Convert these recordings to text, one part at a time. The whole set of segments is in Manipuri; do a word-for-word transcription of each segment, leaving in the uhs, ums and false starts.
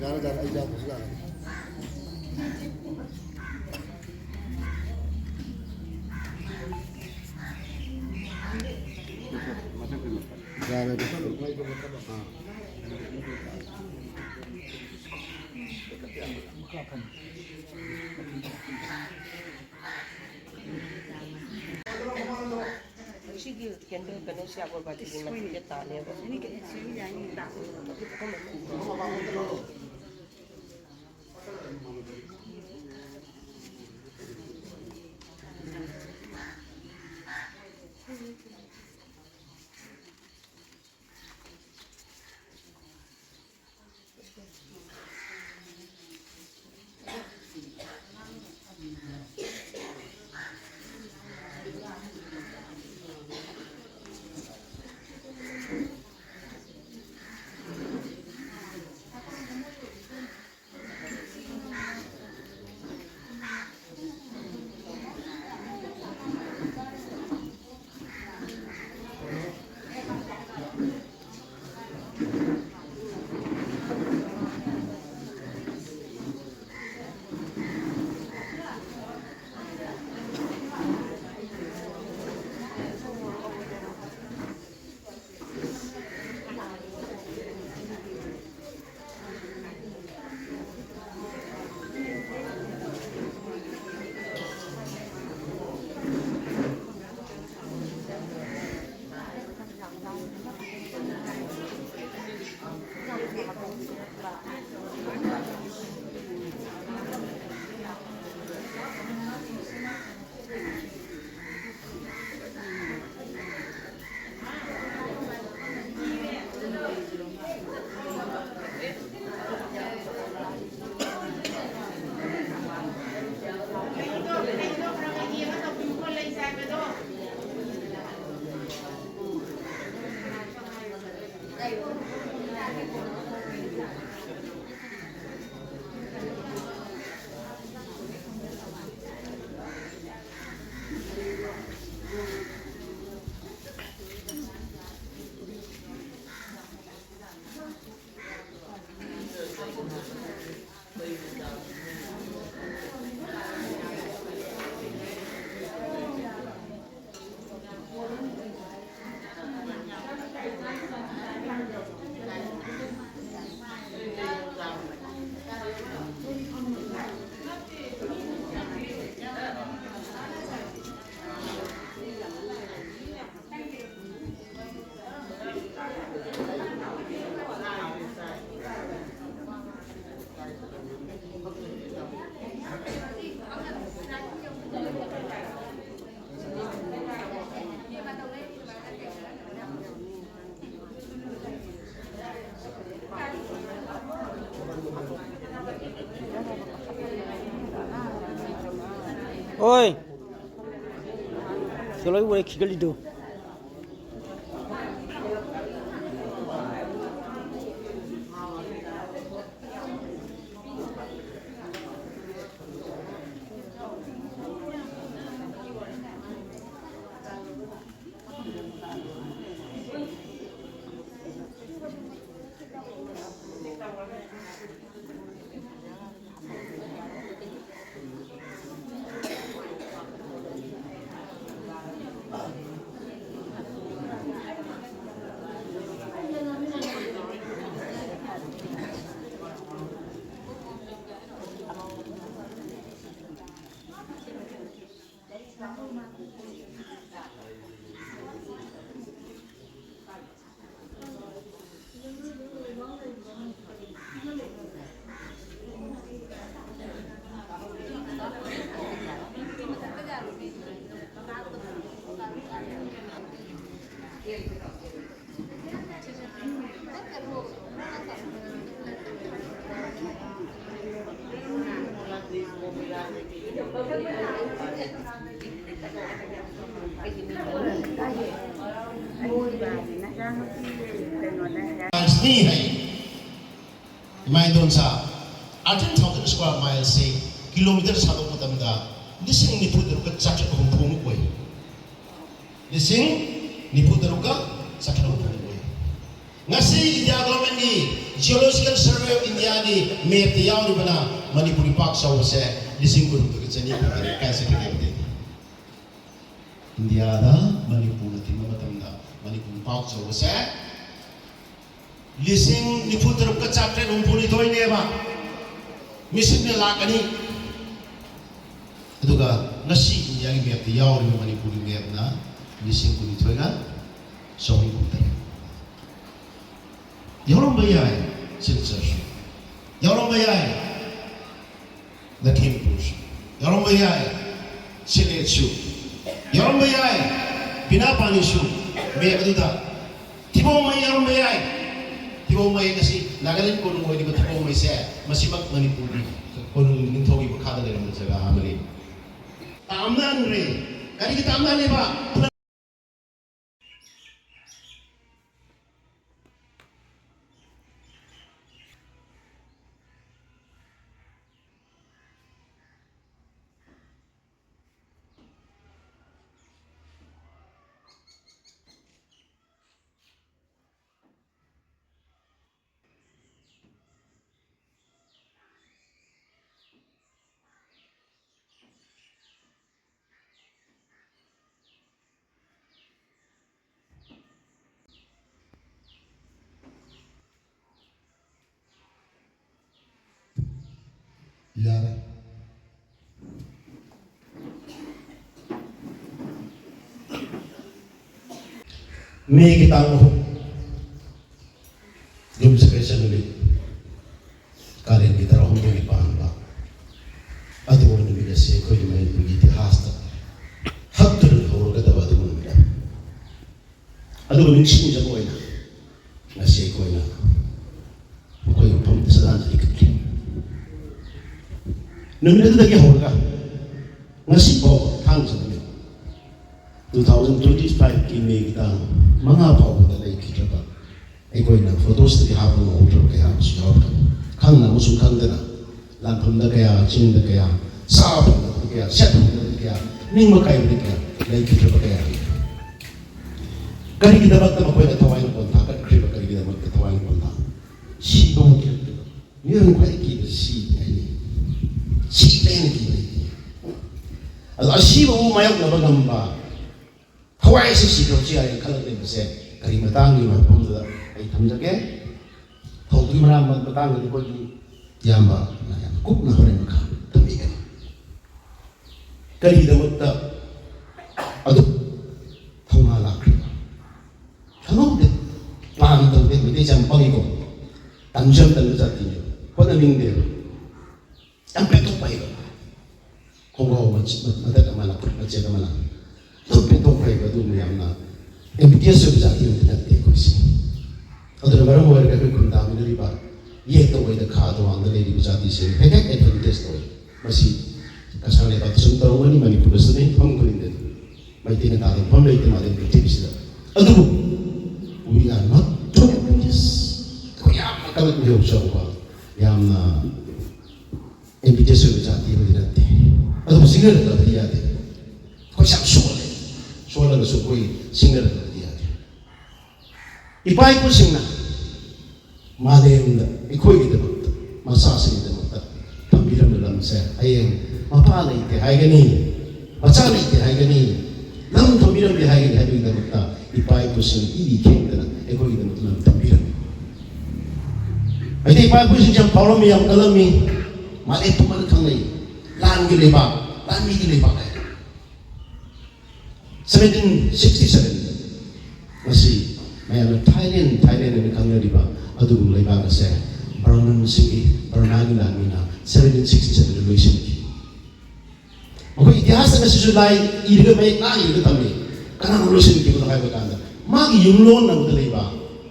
ꯌꯥꯔꯦ, ꯌꯥꯔꯦ, ꯑꯩ ꯌꯥꯗ꯭ꯔꯁꯨ ꯌꯥꯔꯦ꯫ ꯌꯥꯔꯦ, ꯑꯗꯨ꯫ ꯑꯥ꯫ ꯁꯤꯒꯤ ꯀꯦꯟꯗꯜ ꯀꯩꯅꯣꯁꯦ ꯑꯒꯔꯕꯥꯇꯤꯒꯤ ꯃꯇꯤꯛꯁꯦ ꯇꯥꯅꯦꯕ꯫ ꯍꯣꯏ, ꯁꯤ ꯂꯣꯏ ꯎꯔꯦ ꯈꯤꯒꯠꯂꯤꯗꯨ꯫ ꯃꯥꯏꯜꯁꯅꯤ ꯍꯥꯏ꯫ ꯏꯃꯥ ꯏꯟꯗꯣꯟꯆꯥ, eighteen thousand square mile ꯁꯤ ꯀꯤꯂꯣꯃꯤꯇꯔ ꯁꯥꯗꯣꯛꯄ ꯃꯇꯝꯗ ꯂꯤꯁꯤꯡ ꯅꯤꯐꯨ ꯇꯔꯨꯛꯀ ꯆꯥꯇ꯭ꯔꯦꯠ ꯍꯨꯝꯐꯨ ꯑꯃꯨꯛ ꯑꯣꯏ꯫ ꯂꯤꯁꯤꯡ ꯅꯤꯐꯨ ꯇꯔꯨꯛꯀ ꯆꯥꯇ꯭ꯔꯦꯠ ꯍꯨꯝꯐꯨ ꯑꯃꯨꯛ ꯑꯣꯏ꯫ ꯉꯁꯤ ꯏꯟꯗꯤꯌꯥ ꯒꯣꯔꯃꯦꯟꯒꯤ Geological Survey of India ꯒꯤ map ꯇ ꯌꯥꯎꯔꯤꯕꯅ ꯃꯅꯤꯄꯨꯔꯒꯤ ꯄꯥꯛ ꯆꯥꯎꯕꯁꯦ ꯂꯤꯁꯤꯡ ꯀꯨꯟꯍꯨꯝꯗꯣꯏꯒ ꯆꯅꯤ ꯀꯨꯟꯇꯔꯦꯠ ꯀꯥꯏ ꯆꯠꯈ꯭ꯔꯒꯦ ꯍꯥꯏꯕꯗꯤ꯫ ꯏꯟꯗꯤꯌꯥꯗ ꯃꯅꯤꯄꯨꯔꯅ ꯊꯤꯡꯕ ꯃꯇꯝꯗ ꯃꯅꯤꯄꯨꯔ ꯄꯥꯛ ꯆꯥꯎꯕꯁꯦ ꯂꯤꯁꯤꯡ ꯅꯤꯐꯨ ꯇꯔꯨꯛꯀ ꯆꯥꯇ꯭ꯔꯦꯠ ꯍꯨꯝꯐꯨ ꯅꯤꯊꯣꯏꯅꯦꯕ꯫ ꯃꯤꯁꯤꯡꯅ ꯂꯥꯛꯀꯅꯤ꯫ ꯑꯗꯨꯒ ꯉꯁꯤ ꯏꯟꯗꯤꯌꯥꯒꯤ map ꯇ ꯌꯥꯎꯔꯤꯕ ꯃꯅꯤꯄꯨꯔꯒꯤ map ꯅ ꯂꯤꯁꯤꯡ ꯀꯨꯟꯅꯤꯊꯣꯏꯒ ꯆꯍꯨꯝ ꯀꯨꯟꯇꯔꯦꯠ꯫ ꯌꯥꯎꯔꯝꯕ ꯌꯥꯏ ꯁꯤꯜꯆꯔꯁꯨ, ꯌꯥꯎꯔꯝꯕ ꯌꯥꯏ ꯂꯈꯤꯝꯄꯨꯔꯁꯨ, ꯌꯥꯎꯔꯝꯕ ꯌꯥꯏ ꯁꯤꯂꯦꯠꯁꯨ, ꯌꯥꯎꯔꯝꯕ ꯌꯥꯏ ꯕꯤꯅꯥꯄꯥꯅꯤꯁꯨ꯫ Map ꯑꯗꯨꯗ ꯊꯤꯕꯣꯡꯃꯩ ꯌꯥꯎꯔꯝꯕ ꯌꯥꯏ꯫ ꯊꯤꯕꯣꯡꯃꯩ ꯉꯁꯤ ꯅꯥꯒꯥꯂꯦꯟ ꯀꯣꯅꯨꯡ ꯑꯣꯏꯔꯤꯕ ꯊꯤꯕꯣꯡꯃꯩꯁꯦ ꯃꯁꯤꯃꯛ ꯃꯅꯤꯄꯨꯔꯒꯤ ꯀꯣꯅꯨꯡ ꯅꯤꯡꯊꯧꯒꯤ ꯃꯈꯥꯗ ꯂꯩꯔꯝꯕ ꯖꯒꯥ ꯑꯃꯅꯤ꯫ ꯇꯥꯝꯅꯍꯟꯈ꯭ꯔꯦ꯫ ꯀꯔꯤꯒꯤ ꯇꯥꯝꯅꯍꯜꯂꯤꯕ? ꯌꯥꯔꯦ꯫ ꯃꯦꯒꯤ ꯇꯥꯡ ꯑꯍꯨꯝ, ꯌꯨꯝꯁꯀꯩꯁ ꯅꯨꯃꯤꯠ, ꯀꯥꯂꯦꯟꯒꯤ ꯇꯔꯥꯍꯨꯝꯗꯣꯏꯒꯤ ꯄꯥꯟꯕ꯫ ꯑꯗꯨꯒꯨꯝꯕ ꯅꯨꯃꯤꯠ ꯑꯁꯤ ꯑꯩꯈꯣꯏꯒꯤ ꯃꯅꯤꯄꯨꯔꯒꯤ ꯏꯇꯤꯍꯥꯁꯇ ꯍꯛꯇꯨꯅ ꯂꯩꯍꯧꯔꯒꯗꯕ ꯑꯗꯨꯒꯨꯝꯕ ꯅꯨꯃꯤꯠ ꯑꯃꯅꯤ꯫ ꯑꯗꯨꯒ ꯅꯤꯡꯁꯤꯡꯖꯕ ꯑꯣꯏꯅ ꯉꯁꯤ ꯑꯩꯈꯣꯏꯅ ꯃꯈꯣꯏꯒꯤ ꯃꯐꯝꯗ ꯁ꯭ꯔꯗꯥꯟꯖꯂꯤ ꯀꯠꯈꯤ꯫ ꯅꯨꯃꯤꯠ ꯑꯗꯨꯗꯒꯤ ꯍꯧꯔꯒ ꯉꯁꯤ ꯐꯥꯎꯕ, ꯊꯥꯡꯖ ꯅꯨꯃꯤꯠ, two thousand twenty five ꯀꯤ ꯃꯦꯒꯤ ꯇꯥꯡ ꯃꯉꯥ ꯐꯥꯎꯕꯗ ꯂꯩꯈꯤꯗ꯭ꯔꯕ, ꯑꯩꯈꯣꯏꯅ ꯐꯣꯇꯣꯁꯇꯗꯤ ꯍꯥꯞꯄ ꯉꯝꯍꯧꯗ꯭ꯔꯕ ꯀꯌꯥ ꯑꯃꯁꯨ ꯌꯥꯎꯔꯛꯀꯅꯤ꯫ ꯈꯪꯅ ꯑꯃꯁꯨꯡ ꯈꯪꯗꯅ ꯂꯥꯟꯐꯝꯗ ꯀꯌꯥ, ꯆꯤꯡꯗ ꯀꯌꯥ, ꯆꯥ ꯐꯪꯗꯕꯗ ꯀꯌꯥ, ꯁꯦꯠ ꯐꯪꯗꯕꯗ ꯀꯌꯥ, ꯅꯤꯡꯕ ꯀꯥꯏꯕꯗ ꯀꯌꯥ ꯂꯩꯈꯤꯗ꯭ꯔꯕ ꯀꯌꯥ ꯂꯩ꯫ ꯀꯔꯤꯒꯤꯗꯃꯛꯇ ꯃꯈꯣꯏꯅ ꯊꯋꯥꯏꯅ ꯄꯣꯟꯊꯥ ꯀꯠꯈ꯭ꯔꯤꯕ? ꯀꯔꯤꯒꯤꯗꯃꯛꯇ ꯊꯋꯥꯏꯅ ꯄꯣꯟꯊꯥ? ꯁꯤꯕ ꯃꯨꯛꯈꯤꯕꯗꯨꯗ ꯃꯤꯑꯣꯏꯕꯅ ꯈ꯭ꯋꯥꯏꯗꯒꯤ ꯀꯤꯕꯁꯤ ꯁꯤꯕꯅꯤ ꯍꯥꯏꯅꯩ꯫ ꯁꯤꯕꯅ ꯍꯦꯟꯅ ꯀꯤꯕ ꯂꯩꯇꯦ꯫ ꯑꯗꯣ ꯑꯁꯤꯕꯕꯨ ꯃꯥꯌꯣꯛꯅꯕ ꯉꯝꯕ, ꯊꯋꯥꯏ ꯑꯁꯤ ꯁꯤꯈ꯭ꯔꯕꯁꯨ ꯌꯥꯏꯅ ꯈꯜꯂꯛꯂꯤꯕꯁꯦ ꯀꯔꯤ ꯃꯇꯥꯡꯒꯤ ꯃꯐꯝꯗꯨꯗ ꯑꯩ ꯊꯝꯖꯒꯦ? ꯊꯧꯗꯣꯛꯀꯤ ꯃꯔꯥꯡ ꯃꯇꯥꯡꯗꯗꯤ ꯑꯩꯈꯣꯏꯒꯤ ꯏꯌꯥꯝꯕꯅ ꯌꯥꯝ ꯀꯨꯞꯅ ꯍꯣꯔꯦꯟ ꯃꯈꯥ ꯊꯝꯕꯤꯒꯅꯤ꯫ ꯀꯔꯤꯒꯤꯗꯃꯛꯇ ꯑꯗꯨꯛ ꯊꯧꯅꯥ ꯂꯥꯛꯈ꯭ꯔꯤꯕ? ꯈꯪꯍꯧꯗꯦ꯫ ꯄ꯭ꯂꯥꯟ ꯇꯧꯗꯦ꯫ ꯃꯩꯇꯩꯁꯦ ꯌꯥꯝ ꯄꯪꯉꯤꯀꯣ꯫ ꯇꯟꯁꯨ ꯌꯥꯝ ꯇꯟꯕ ꯖꯥꯇꯤꯅꯦꯕ꯫ ꯍꯣꯠꯅꯅꯤꯡꯗꯦꯕ꯫ ꯌꯥꯝ ꯄꯦꯟꯊꯣꯛꯄ ꯍꯩꯕ꯫ ꯈꯣꯡꯒ꯭ꯔꯥꯎ ꯃꯆꯦꯠ, ꯃꯇꯠ ꯑꯃꯅ, ꯐꯨꯔꯤꯠ ꯃꯆꯦꯠ ꯑꯃꯅ ꯑꯗꯨꯝ ꯄꯦꯟꯊꯣꯛꯄ ꯍꯩꯕ꯫ ꯑꯗꯨ ꯃꯌꯥꯝꯅ ꯑꯦꯝ ꯕꯤ ꯕꯤ ꯑꯦꯁ ꯑꯣꯏꯕ ꯖꯥꯇꯤ ꯑꯃꯗꯤ ꯅꯠꯇꯦ ꯑꯩꯈꯣꯏꯁꯦ꯫ ꯑꯗꯨꯅ ꯃꯔꯝ ꯑꯣꯏꯔꯒ ꯑꯩꯈꯣꯏ ꯈꯨꯟꯗꯥꯃꯤꯟꯅꯔꯤꯕ ꯌꯦꯠꯇ ꯑꯣꯏꯗ ꯈꯥꯗ ꯋꯥꯡꯗ ꯂꯩꯔꯤꯕ ꯖꯥꯇꯤꯁꯤꯡ ꯍꯦꯛ ꯍꯦꯛ ꯑꯦꯗꯚꯥꯟꯇꯦꯖ ꯇꯧꯏ꯫ ꯃꯁꯤ ꯀꯁꯥꯔ ꯂꯩꯕꯥꯛꯇꯁꯨ ꯑꯗꯨꯝ ꯇꯧꯔꯝꯒꯅꯤ, ꯃꯅꯤꯄꯨꯔꯗꯁꯨꯅꯤ, ꯃꯐꯝ ꯈꯨꯗꯤꯡꯗ ꯃꯩꯇꯩꯅ ꯇꯥꯗꯕ ꯃꯐꯝ ꯂꯩꯇꯦ ꯃꯥꯂꯦꯝ ꯄ꯭ꯔꯤꯊꯤꯕꯤꯁꯤꯗ꯫ ꯑꯗꯨꯕꯨ we are not too ambitious. ꯑꯩꯈꯣꯏ ꯌꯥꯝꯅ ꯀꯂꯛ ꯌꯧꯖꯕ, ꯌꯥꯝꯅ ambitious ꯑꯣꯏꯕ ꯖꯥꯇꯤ ꯑꯃꯗꯤ ꯅꯠꯇꯦ꯫ ꯑꯗꯨꯕꯨ ꯁꯤꯡꯅꯔꯛꯇꯕꯗꯤ ꯌꯥꯗꯦ꯫ ꯑꯩꯈꯣꯏꯁꯦ ꯌꯥꯝ ꯁꯣꯜꯂꯦ꯫ ꯁꯣꯜꯂꯒꯁꯨ ꯑꯩꯈꯣꯏ ꯁꯤꯡꯅꯔꯛꯇꯕꯗꯤ ꯌꯥꯗꯦ꯫ ꯏꯄꯥ ꯏꯄꯨꯁꯤꯡꯅ ꯃꯥꯂꯦꯝꯗ ꯑꯩꯈꯣꯏꯒꯤꯗꯃꯛꯇ, ꯃꯆꯥꯁꯤꯡꯒꯤꯗꯃꯛꯇ ꯊꯝꯕꯤꯔꯝꯕ ꯂꯝꯁꯦ, ꯍꯌꯦꯡ ꯃꯄꯥ ꯂꯩꯇꯦ ꯍꯥꯏꯒꯅꯤ, ꯃꯆꯥ ꯂꯩꯇꯦ ꯍꯥꯏꯒꯅꯤ, ꯂꯝ ꯊꯝꯕꯤꯔꯝꯗꯦ ꯍꯥꯏꯒꯅꯤ ꯍꯥꯏꯕꯒꯤꯗꯃꯛꯇ ꯏꯄꯥ ꯏꯄꯨꯁꯤꯡ ꯏ ꯈꯦꯡꯗꯅ ꯑꯩꯈꯣꯏꯒꯤꯗꯃꯛꯇ ꯂꯝ ꯊꯝꯕꯤꯔꯝꯃꯤ꯫ ꯃꯩꯇꯩ ꯏꯄꯥ ꯏꯄꯨꯁꯤꯡꯁꯦ ꯌꯥꯝ ꯐꯥꯎꯔꯝꯃꯤ, ꯌꯥꯝ ꯀꯜꯂꯝꯃꯤ, ꯃꯥꯂꯦꯝ ꯄꯨꯝꯕꯗ ꯈꯪꯅꯩ꯫ ꯂꯥꯟꯒꯤ ꯂꯩꯕꯥꯛ, ꯂꯥꯟꯃꯤꯒꯤ ꯂꯩꯕꯥꯛ ꯍꯥꯏ꯫ ꯁꯚꯦꯟꯇꯤꯟ ꯁꯤꯛꯁꯇꯤ ꯁꯚꯦꯟꯗ ꯉꯁꯤ ꯃꯌꯥꯝꯅ ꯊꯥꯏꯂꯦꯟ, ꯊꯥꯏꯂꯦꯟ ꯍꯥꯏꯅ ꯈꯪꯅꯔꯤꯕ ꯑꯗꯨꯒꯨꯝꯕ ꯂꯩꯕꯥꯛ ꯑꯁꯦ ꯕꯔꯃꯟꯁꯤꯡꯒꯤ, ꯕꯔꯃꯥꯒꯤ ꯂꯥꯟꯃꯤꯅ ꯁꯚꯦꯟꯇꯤꯟ ꯁꯤꯛꯁꯇꯤ ꯁꯚꯦꯟꯗ ꯂꯣꯏꯁꯤꯟꯈꯤ꯫ ꯑꯩꯈꯣꯏ ꯏꯇꯤꯍꯥꯁꯇ ꯉꯁꯤꯁꯨ ꯂꯥꯏ ꯏꯔꯒ, ꯃꯌꯦꯛ ꯂꯥꯏ ꯏꯔꯒ ꯊꯝꯃꯤ꯫ ꯀꯅꯥꯅ ꯂꯣꯏꯁꯤꯟꯈꯤꯕꯅꯣ ꯍꯥꯏꯕ ꯀꯥꯟꯗ, ꯃꯥꯒꯤ ꯌꯨꯝꯂꯣꯟꯅꯕꯗ ꯂꯩꯕ,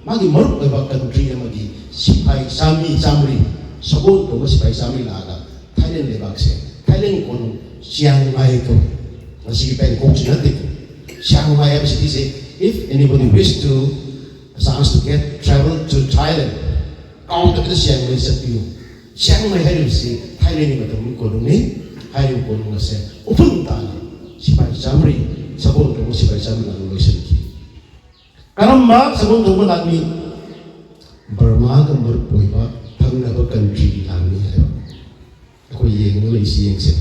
ꯃꯥꯒꯤ ꯃꯔꯨꯞ ꯑꯣꯏꯕ ꯀꯟꯇ꯭ꯔꯤ ꯑꯃꯒꯤ ꯁꯤꯐꯥꯏ ꯆꯥꯝꯃꯔꯤ, ꯆꯥꯝꯃꯔꯤ, ꯁꯒꯣꯜ ꯇꯧꯕ ꯁꯤꯐꯥꯏ ꯆꯥꯝꯃꯔꯤ ꯂꯥꯛꯑꯒ ꯊꯥꯏꯂꯦꯟ ꯂꯩꯕꯥꯛꯁꯦ, ꯊꯥꯏꯂꯦꯟ ꯀꯣꯅꯨꯡ ꯆꯤꯌꯥꯡ ꯃꯥꯏ ꯀꯧꯏ꯫ ꯉꯁꯤꯒꯤ ꯕꯦꯡꯀꯣꯛꯁꯤ ꯅꯠꯇꯦ꯫ ꯆꯤꯌꯥꯡ ꯃꯥꯏ ꯍꯥꯏꯕ ꯁꯤꯇꯤꯁꯦ, if anybody wish to, chance to get travel to Thailand, ꯀꯥꯎꯗꯕꯤꯗ ꯆꯤꯌꯥꯡ ꯃꯥꯏ ꯆꯠꯄꯤꯌꯨ꯫ ꯆꯤꯌꯥꯡ ꯃꯥꯏ ꯍꯥꯏꯔꯤꯕꯁꯤ ꯊꯥꯏꯂꯦꯟꯒꯤ ꯃꯇꯝꯒꯤ ꯀꯣꯅꯨꯡꯅꯤ꯫ ꯍꯥꯏꯔꯤꯕ ꯀꯣꯅꯨꯡ ꯑꯁꯦ ꯎꯐꯨꯜ ꯇꯥꯅ ꯁꯤꯐꯥꯏ ꯆꯥꯝꯃꯔꯤ, ꯁꯒꯣꯜ ꯇꯧꯕ ꯁꯤꯐꯥꯏ ꯆꯥꯝꯃꯔꯤ ꯂꯥꯛꯑꯒ ꯂꯣꯏꯁꯤꯟꯈꯤ꯫ ꯀꯔꯝꯕ ꯁꯒꯣꯜ ꯇꯧꯕ ꯂꯥꯟꯃꯤ? ꯕꯔꯃꯥꯒ ꯃꯔꯨꯞ ꯑꯣꯏꯕ ꯊꯪꯅꯕ ꯀꯟꯇ꯭ꯔꯤꯒꯤ ꯂꯥꯟꯃꯤ ꯍꯥꯏꯕ꯫ ꯑꯩꯈꯣꯏ ꯌꯦꯡꯉꯒ ꯂꯩꯁꯤ, ꯌꯦꯡꯁꯦ꯫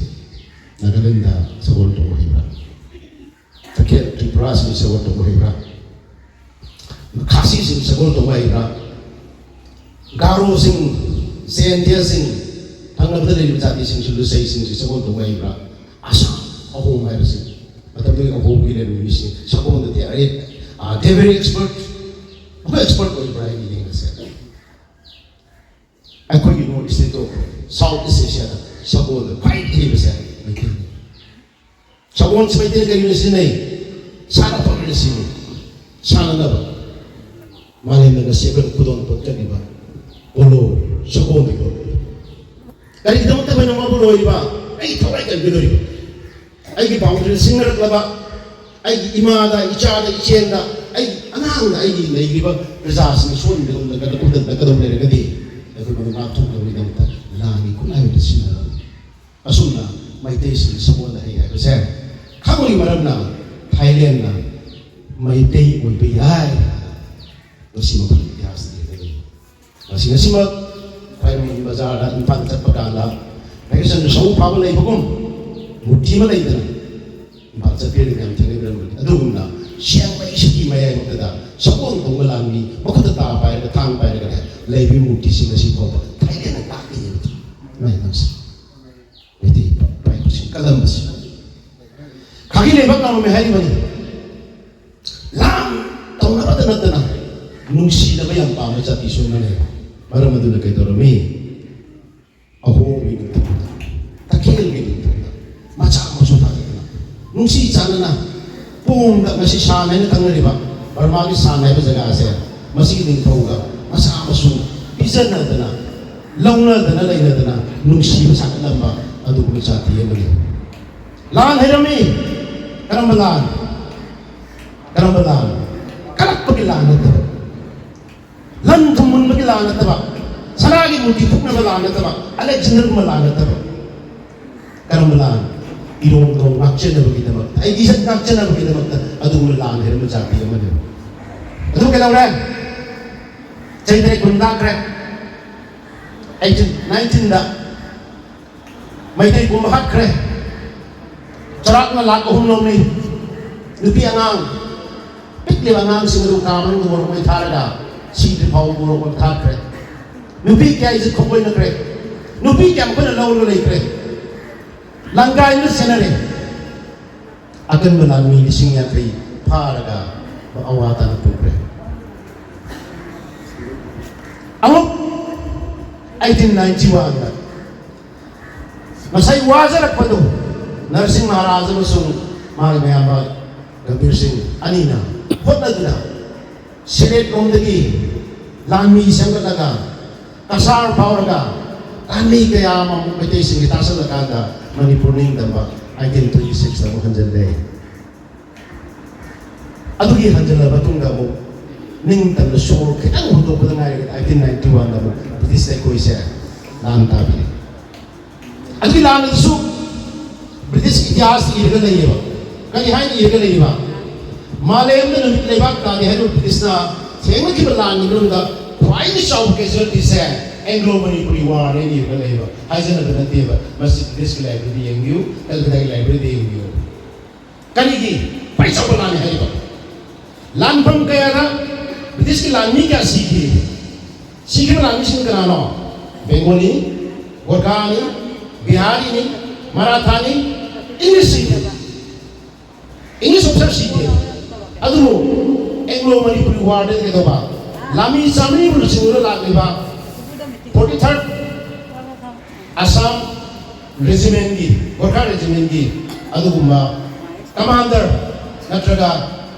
ꯅꯥꯒꯥꯂꯦꯟꯗ ꯁꯒꯣꯜ ꯇꯧꯕ ꯍꯩꯕ꯭ꯔꯥ? ꯇꯈꯦꯜ ꯇ꯭ꯔꯤꯄꯨꯔꯥꯁꯤ ꯁꯒꯣꯜ ꯇꯧꯕ ꯍꯩꯕ꯭ꯔꯥ? ꯈꯥꯁꯤꯁꯤꯡ ꯁꯒꯣꯜ ꯇꯧꯕ ꯍꯩꯕ꯭ꯔꯥ? ꯒꯥꯔꯣꯁꯤꯡ, ꯖꯌꯦꯟꯇꯤꯌꯥꯁꯤꯡ, ꯊꯪꯅꯕꯗ ꯂꯩꯔꯤꯕ ꯖꯥꯇꯤꯁꯤꯡꯁꯨ, ꯂꯨꯁꯩꯁꯤꯡꯁꯨ ꯁꯒꯣꯜ ꯇꯧꯕ ꯍꯩꯕ꯭ꯔꯥ? ꯑꯁꯥꯝ, ꯑꯍꯣꯝ ꯍꯥꯏꯕꯁꯤ, ꯃꯇꯝꯗꯨꯒꯤ ꯑꯍꯣꯝꯒꯤ ꯂꯩꯔꯝꯃꯤꯕꯁꯤꯡ ꯁꯒꯣꯜꯗꯗꯤ ꯑꯔꯦ-, ꯑ, they very expert꯫ ꯑꯩꯈꯣꯏ expert ꯑꯣꯏꯕ꯭ꯔꯥ ꯍꯥꯏꯅ ꯌꯦꯡꯉꯁꯦ꯫ ꯑꯩꯈꯣꯏꯒꯤ North East ꯇꯣ, South East Asia ꯗ ꯁꯒꯣꯜꯗ ꯈ꯭ꯋꯥꯏꯗꯒꯤ ꯍꯩꯕꯁꯦ ꯃꯩꯇꯩꯅꯤ꯫ ꯁꯒꯣꯜꯁꯤ ꯃꯩꯇꯩꯅ ꯀꯔꯤꯅ ꯁꯤꯖꯤꯟꯅꯩ? ꯁꯥꯟꯅ ꯈꯣꯠꯅꯕꯗ ꯁꯤꯖꯤꯟꯅꯩ꯫ ꯁꯥꯟꯅꯅꯕ꯫ ꯃꯥꯂꯦꯝꯗ ꯉꯁꯤ ꯑꯩꯈꯣꯏꯅ ꯈꯨꯗꯣꯜ ꯄꯣꯠ ꯀꯠꯂꯤꯕ ꯄꯣꯂꯣ, ꯁꯒꯣꯜꯅꯤꯀꯣ꯫ ꯀꯔꯤꯒꯤꯗꯃꯛꯇ ꯑꯩꯈꯣꯏꯅ ꯃꯥꯕꯨ ꯂꯣꯏꯔꯤꯕ? ꯑꯩ ꯊꯋꯥꯏ ꯀꯟ ꯀꯩꯗꯧꯔꯤꯕ? ꯑꯩꯒꯤ ꯕꯥꯎꯟꯗꯔꯤ ꯁꯤꯡꯅꯔꯛꯂꯕ, ꯑꯩꯒꯤ ꯏꯃꯥꯗ, ꯏꯆꯥꯗ, ꯏꯆꯦꯜꯗ, ꯑꯩꯒꯤ ꯑꯉꯥꯡꯗ, ꯑꯩꯒꯤ ꯂꯩꯔꯤꯕ ꯄ꯭ꯔꯖꯥꯁꯤꯡ ꯁꯣꯛꯍꯟꯕꯒꯨꯝꯅ ꯀꯗꯧ-, ꯀꯗꯧ-, ꯀꯗꯧ ꯂꯩꯔꯒꯗꯤ ꯑꯩꯈꯣꯏ ꯃꯗꯨ ꯉꯥꯛꯊꯣꯛꯅꯕꯒꯤꯗꯃꯛꯇ ꯂꯥꯟꯒꯤ ꯈꯨꯠꯂꯥꯏ ꯑꯣꯏꯅ ꯁꯤꯖꯤꯟꯅꯔꯕꯅꯤ꯫ ꯑꯁꯨꯝꯅ ꯃꯩꯇꯩꯁꯤꯡ ꯁꯒꯣꯜꯗ ꯍꯩ ꯍꯥꯏꯕꯁꯦ ꯈꯪꯕꯒꯤ ꯃꯔꯝꯅ ꯊꯥꯏꯂꯦꯟꯅ ꯃꯩꯇꯩ ꯑꯣꯏꯕ ꯌꯥꯏ꯫ ꯃꯁꯤ ꯃꯈꯣꯏꯒꯤ ꯏꯇꯤꯍꯥꯁꯇ ꯌꯦꯡꯒꯗꯕꯅꯤ꯫ ꯉꯁꯤ ꯉꯁꯤꯃꯛ ꯈ꯭ꯋꯥꯏꯔꯝꯕꯟ ꯕꯖꯥꯔꯗ ꯏꯝꯐꯥꯜ ꯆꯠꯄ ꯀꯥꯟꯗ ꯚꯥꯏꯀ꯭ꯔꯤꯁꯟꯗ꯭ꯔ ꯁꯃꯨ ꯐꯥꯕ ꯂꯩꯕꯒꯨꯝ ꯃꯨꯔꯇꯤ ꯑꯃ ꯂꯩꯗꯅ ꯏꯝꯐꯥꯜ ꯆꯠꯄꯤꯔꯒ ꯌꯥꯝ ꯊꯦꯡꯅꯕꯤꯔꯝꯒꯅꯤ꯫ ꯑꯗꯨꯒꯨꯝꯅ ꯁꯦꯡꯕ ꯏꯁꯤꯡꯒꯤ ꯃꯌꯥꯏꯃꯛꯇꯗ ꯁꯒꯣꯜ ꯇꯣꯡꯕ ꯂꯥꯟꯃꯤ ꯃꯈꯨꯠꯇ ꯇꯥ ꯄꯥꯏꯔꯒ ꯊꯥꯡ ꯄꯥꯏꯔꯒ ꯂꯩꯕꯒꯤ ꯃꯨꯔꯇꯤꯁꯤꯡ ꯑꯁꯤ ꯐꯥꯎꯕ ꯊꯥꯏꯂꯦꯟꯗ ꯂꯥꯛꯂꯤ ꯍꯥꯏꯕꯗꯨ ꯃꯌꯥꯝꯁꯦ꯫ ꯃꯩꯇꯩ ꯄꯥꯏꯕꯁꯤꯡ ꯀꯜꯂꯝꯕꯁꯤ ꯈꯥꯒꯤ ꯂꯩꯕꯥꯛ ꯉꯝꯃꯝꯃꯦ ꯍꯥꯏꯔꯤꯕꯅꯤ꯫ ꯂꯥꯟ ꯇꯧꯅꯕꯇ ꯅꯠꯇꯅ ꯅꯨꯡꯁꯤꯅꯕ ꯌꯥꯝ ꯄꯥꯝꯕ ꯖꯥꯇꯤꯁꯨ ꯑꯃ ꯂꯩ꯫ ꯃꯔꯝ ꯑꯗꯨꯅ ꯀꯩꯗꯧꯔꯝꯃꯤ? ꯑꯍꯣꯡꯕꯒꯤ ꯅꯤꯡꯊꯧꯗ, ꯇꯈꯦꯜꯒꯤ ꯅꯤꯡꯊꯧꯗ ꯃꯆꯥ ꯃꯁꯨ ꯊꯥꯗꯗꯅ ꯅꯨꯡꯁꯤ ꯆꯥꯟꯅꯅ ꯄꯣꯡꯗ ꯉꯁꯤ ꯁꯥꯟ ꯍꯥꯏꯅ ꯈꯪꯅꯔꯤꯕ ꯕꯔꯃꯥꯒꯤ ꯁꯥꯟ ꯍꯥꯏꯕ ꯖꯒꯥꯁꯦ ꯃꯁꯤꯒꯤ ꯅꯤꯡꯊꯧꯒ ꯃꯆꯥ ꯃꯁꯨ ꯄꯤꯖꯅꯗꯅ ꯂꯧꯅꯗꯅ ꯂꯩꯅꯗꯅ ꯅꯨꯡꯁꯤꯕ ꯁꯥꯒꯠꯂꯝꯕ ꯑꯗꯨꯒꯨꯝꯕ ꯖꯥꯇꯤ ꯑꯃꯅꯤ꯫ ꯂꯥꯟ ꯍꯩꯔꯝꯃꯤ꯫ ꯀꯔꯝꯕ ꯂꯥꯟ? ꯀꯔꯝꯕ ꯂꯥꯟ? ꯀꯂꯛꯄꯒꯤ ꯂꯥꯟ ꯅꯠꯇꯕ, ꯂꯟ ꯊꯨꯝ ꯃꯨꯟꯕꯒꯤ ꯂꯥꯟ ꯅꯠꯇꯕ, ꯁꯅꯥꯒꯤ ꯃꯨꯔꯇꯤ ꯐꯨꯛꯅꯕ ꯂꯥꯟ ꯅꯠꯇꯕ, ꯑꯂꯦꯛꯖꯦꯟꯗꯔꯒꯨꯝꯕ ꯂꯥꯟ ꯅꯠꯇꯕ꯫ ꯀꯔꯝꯕ ꯂꯥꯟ? ꯏꯔꯣꯝꯗꯣꯝ ꯉꯥꯛꯆꯅꯕꯒꯤꯗꯃꯛꯇ, ꯑꯩꯒꯤ ꯏꯖꯠ ꯉꯥꯛꯆꯅꯕꯒꯤꯗꯃꯛꯇ ꯑꯗꯨꯒꯨꯝꯕ ꯂꯥꯟ ꯍꯩꯔꯝꯕ ꯖꯥꯇꯤ ꯑꯃꯅꯤ꯫ ꯑꯗꯨ ꯀꯩꯗꯧꯔꯦ? ꯆꯍꯤ ꯇꯔꯦꯠ ꯀꯨꯟ ꯂꯥꯛꯈ꯭ꯔꯦ꯫ ꯑꯩꯠꯇꯤꯟ ꯅꯥꯏꯟꯇꯤꯟꯗ ꯃꯩꯇꯩ ꯄꯨꯝꯕ ꯍꯥꯠꯈ꯭ꯔꯦ꯫ ꯆꯥꯎꯔꯥꯛꯅ ꯂꯥꯈ ꯑꯍꯨꯝ ꯂꯧꯅꯩ꯫ ꯅꯨꯄꯤ ꯑꯉꯥꯡ ꯄꯤꯛꯂꯤꯕ ꯑꯉꯥꯡꯁꯤꯡ ꯑꯗꯨ ꯀꯥ ꯃꯅꯨꯡꯗ ꯃꯣꯔꯣꯛ ꯃꯩ ꯊꯥꯔꯒ ꯁꯤꯗ꯭ꯔꯤ ꯐꯥꯎꯕ ꯃꯣꯔꯣꯛ ꯃꯩ ꯊꯥꯈ꯭ꯔꯦ꯫ ꯅꯨꯄꯤ ꯀꯌꯥ ꯏꯖꯠ ꯈꯣꯡꯒꯣꯏꯅꯈ꯭ꯔꯦ꯫ ꯅꯨꯄꯤ ꯀꯌꯥ ꯃꯈꯣꯏꯅ ꯂꯧꯔꯒ ꯂꯩꯈ꯭ꯔꯦ꯫ ꯂꯥꯡꯒꯥꯏꯅ ꯁꯦꯟꯅꯔꯦ꯫ ꯑꯀꯟꯕ ꯂꯥꯟꯃꯤ ꯂꯤꯁꯤꯡ ꯌꯥꯡꯈꯩ ꯐꯥꯔꯒ ꯑꯋꯥ ꯇꯥꯅ ꯄꯨꯈ꯭ꯔꯦ꯫ ꯑꯃꯨꯛ ꯑꯩꯠꯇꯤꯟ ꯅꯥꯏꯟꯇꯤ ꯋꯥꯟꯗ ꯉꯁꯥꯏ ꯋꯥꯖꯔꯛꯄꯗꯨ ꯅꯔꯁꯤꯡ ꯃꯍꯥꯔꯥꯖ ꯑꯃꯁꯨꯡ ꯃꯥꯒꯤ ꯃꯌꯥꯝꯕ ꯒꯝꯚꯤꯔ ꯁꯤꯡ ꯑꯅꯤꯅ ꯍꯣꯠꯅꯗꯨꯅ ꯁꯤꯂꯦꯠ ꯂꯣꯝꯗꯒꯤ ꯂꯥꯟꯃꯤ ꯁꯦꯝꯒꯠꯂꯒ ꯀꯁꯥꯔ ꯐꯥꯎꯔꯒ ꯂꯥꯟꯃꯤ ꯀꯌꯥ ꯑꯃ ꯃꯩꯇꯩꯁꯤꯡꯒꯤ ꯇꯥꯁꯜꯂꯀꯥꯟꯗ ꯃꯅꯤꯄꯨꯔ ꯅꯤꯡꯇꯝꯕ ꯑꯩꯠꯇꯤꯟ ꯇ꯭ꯋꯦꯟꯇꯤ ꯁꯤꯛꯁꯇ ꯑꯃꯨꯛ ꯍꯟꯖꯤꯜꯂꯦ꯫ ꯑꯗꯨꯒꯤ ꯍꯟꯖꯤꯜꯂꯕ ꯃꯇꯨꯡꯗ ꯑꯃꯨꯛ ꯅꯤꯡꯇꯝꯅ ꯁꯣꯔ ꯈꯤꯇꯪ ꯍꯣꯟꯗꯣꯛꯄꯗ ꯉꯥꯏꯔꯒ ꯑꯩꯠꯇꯤꯟ ꯅꯥꯏꯟꯇꯤ ꯋꯥꯟꯗ ꯑꯃꯨꯛ ꯕ꯭ꯔꯤꯇꯤꯁꯅ ꯑꯩꯈꯣꯏꯁꯦ ꯂꯥꯟ ꯇꯥꯕꯤꯔꯦ꯫ ꯑꯗꯨꯒꯤ ꯂꯥꯟ ꯑꯗꯨꯁꯨ ꯕ꯭ꯔꯤꯇꯤꯁ ꯏꯇꯤꯍꯥꯁꯇ ꯏꯔꯒ ꯂꯩꯌꯦꯕ꯫ ꯀꯔꯤ ꯍꯥꯏꯅ ꯏꯔꯒ ꯂꯩꯔꯤꯕ? ꯃꯥꯂꯦꯝꯗ ꯅꯨꯃꯤꯠ ꯂꯩꯕꯥꯛ ꯇꯥꯔꯦ ꯍꯥꯏꯅ ꯕ꯭ꯔꯤꯇꯤꯁꯅ ꯊꯦꯡꯅꯈꯤꯕ ꯂꯥꯟꯒꯤ ꯃꯅꯨꯡꯗ ꯈ꯭ꯋꯥꯏꯗꯒꯤ ꯆꯥꯎꯕ casualtyꯁꯦ Anglo Manipuri War ꯍꯥꯏꯅ ꯏꯔꯒ ꯂꯩꯌꯦꯕ꯫ ꯍꯥꯏꯖꯅꯕ ꯅꯠꯇꯦꯕ꯫ ꯃꯁꯤ ꯕ꯭ꯔꯤꯇꯤꯁꯀꯤ libraryꯗ ꯌꯦꯡꯕꯤꯌꯨ, ꯀꯜꯀꯇꯥꯒꯤ libraryꯗ ꯌꯦꯡꯕꯤꯌꯨ꯫ ꯀꯔꯤꯒꯤ? ꯈ꯭ꯋꯥꯏ ꯆꯥꯎꯕ ꯂꯥꯟꯅꯤ ꯍꯥꯏꯔꯤꯕ꯫ ꯂꯥꯟꯐꯝ ꯀꯌꯥꯗ ꯕ꯭ꯔꯤꯇꯤꯁꯀꯤ ꯂꯥꯟꯃꯤ ꯀꯌꯥ ꯁꯤꯈꯤ? ꯁꯤꯈꯤꯕ ꯂꯥꯟꯃꯤꯁꯤꯡ ꯀꯅꯥꯅꯣ? ꯕꯦꯡꯒꯣꯂꯤ, ꯒꯣꯔꯈꯥꯅꯤ, ꯕꯤꯍꯥꯔꯤꯅꯤ, ꯃꯔꯥꯊꯥꯅꯤ, ꯏꯪꯂꯤꯁꯁꯤꯡꯅꯤ꯫ ꯏꯪꯂꯤꯁ ꯑꯣꯐꯤꯁꯔꯁꯤꯡꯗꯤ꯫ ꯑꯗꯨꯕꯨ Anglo Manipuri Warꯗ ꯀꯩꯗꯧꯕ? ꯂꯥꯟꯃꯤ ꯆꯥꯃꯔꯤꯕꯨ ꯂꯨꯆꯤꯡꯗꯨꯅ ꯂꯥꯛꯂꯤꯕ forty third Assam Regimentꯀꯤ, Gorkha Regimentꯀꯤ ꯑꯗꯨꯒꯨꯝꯕ commander ꯅꯠꯇ꯭ꯔꯒ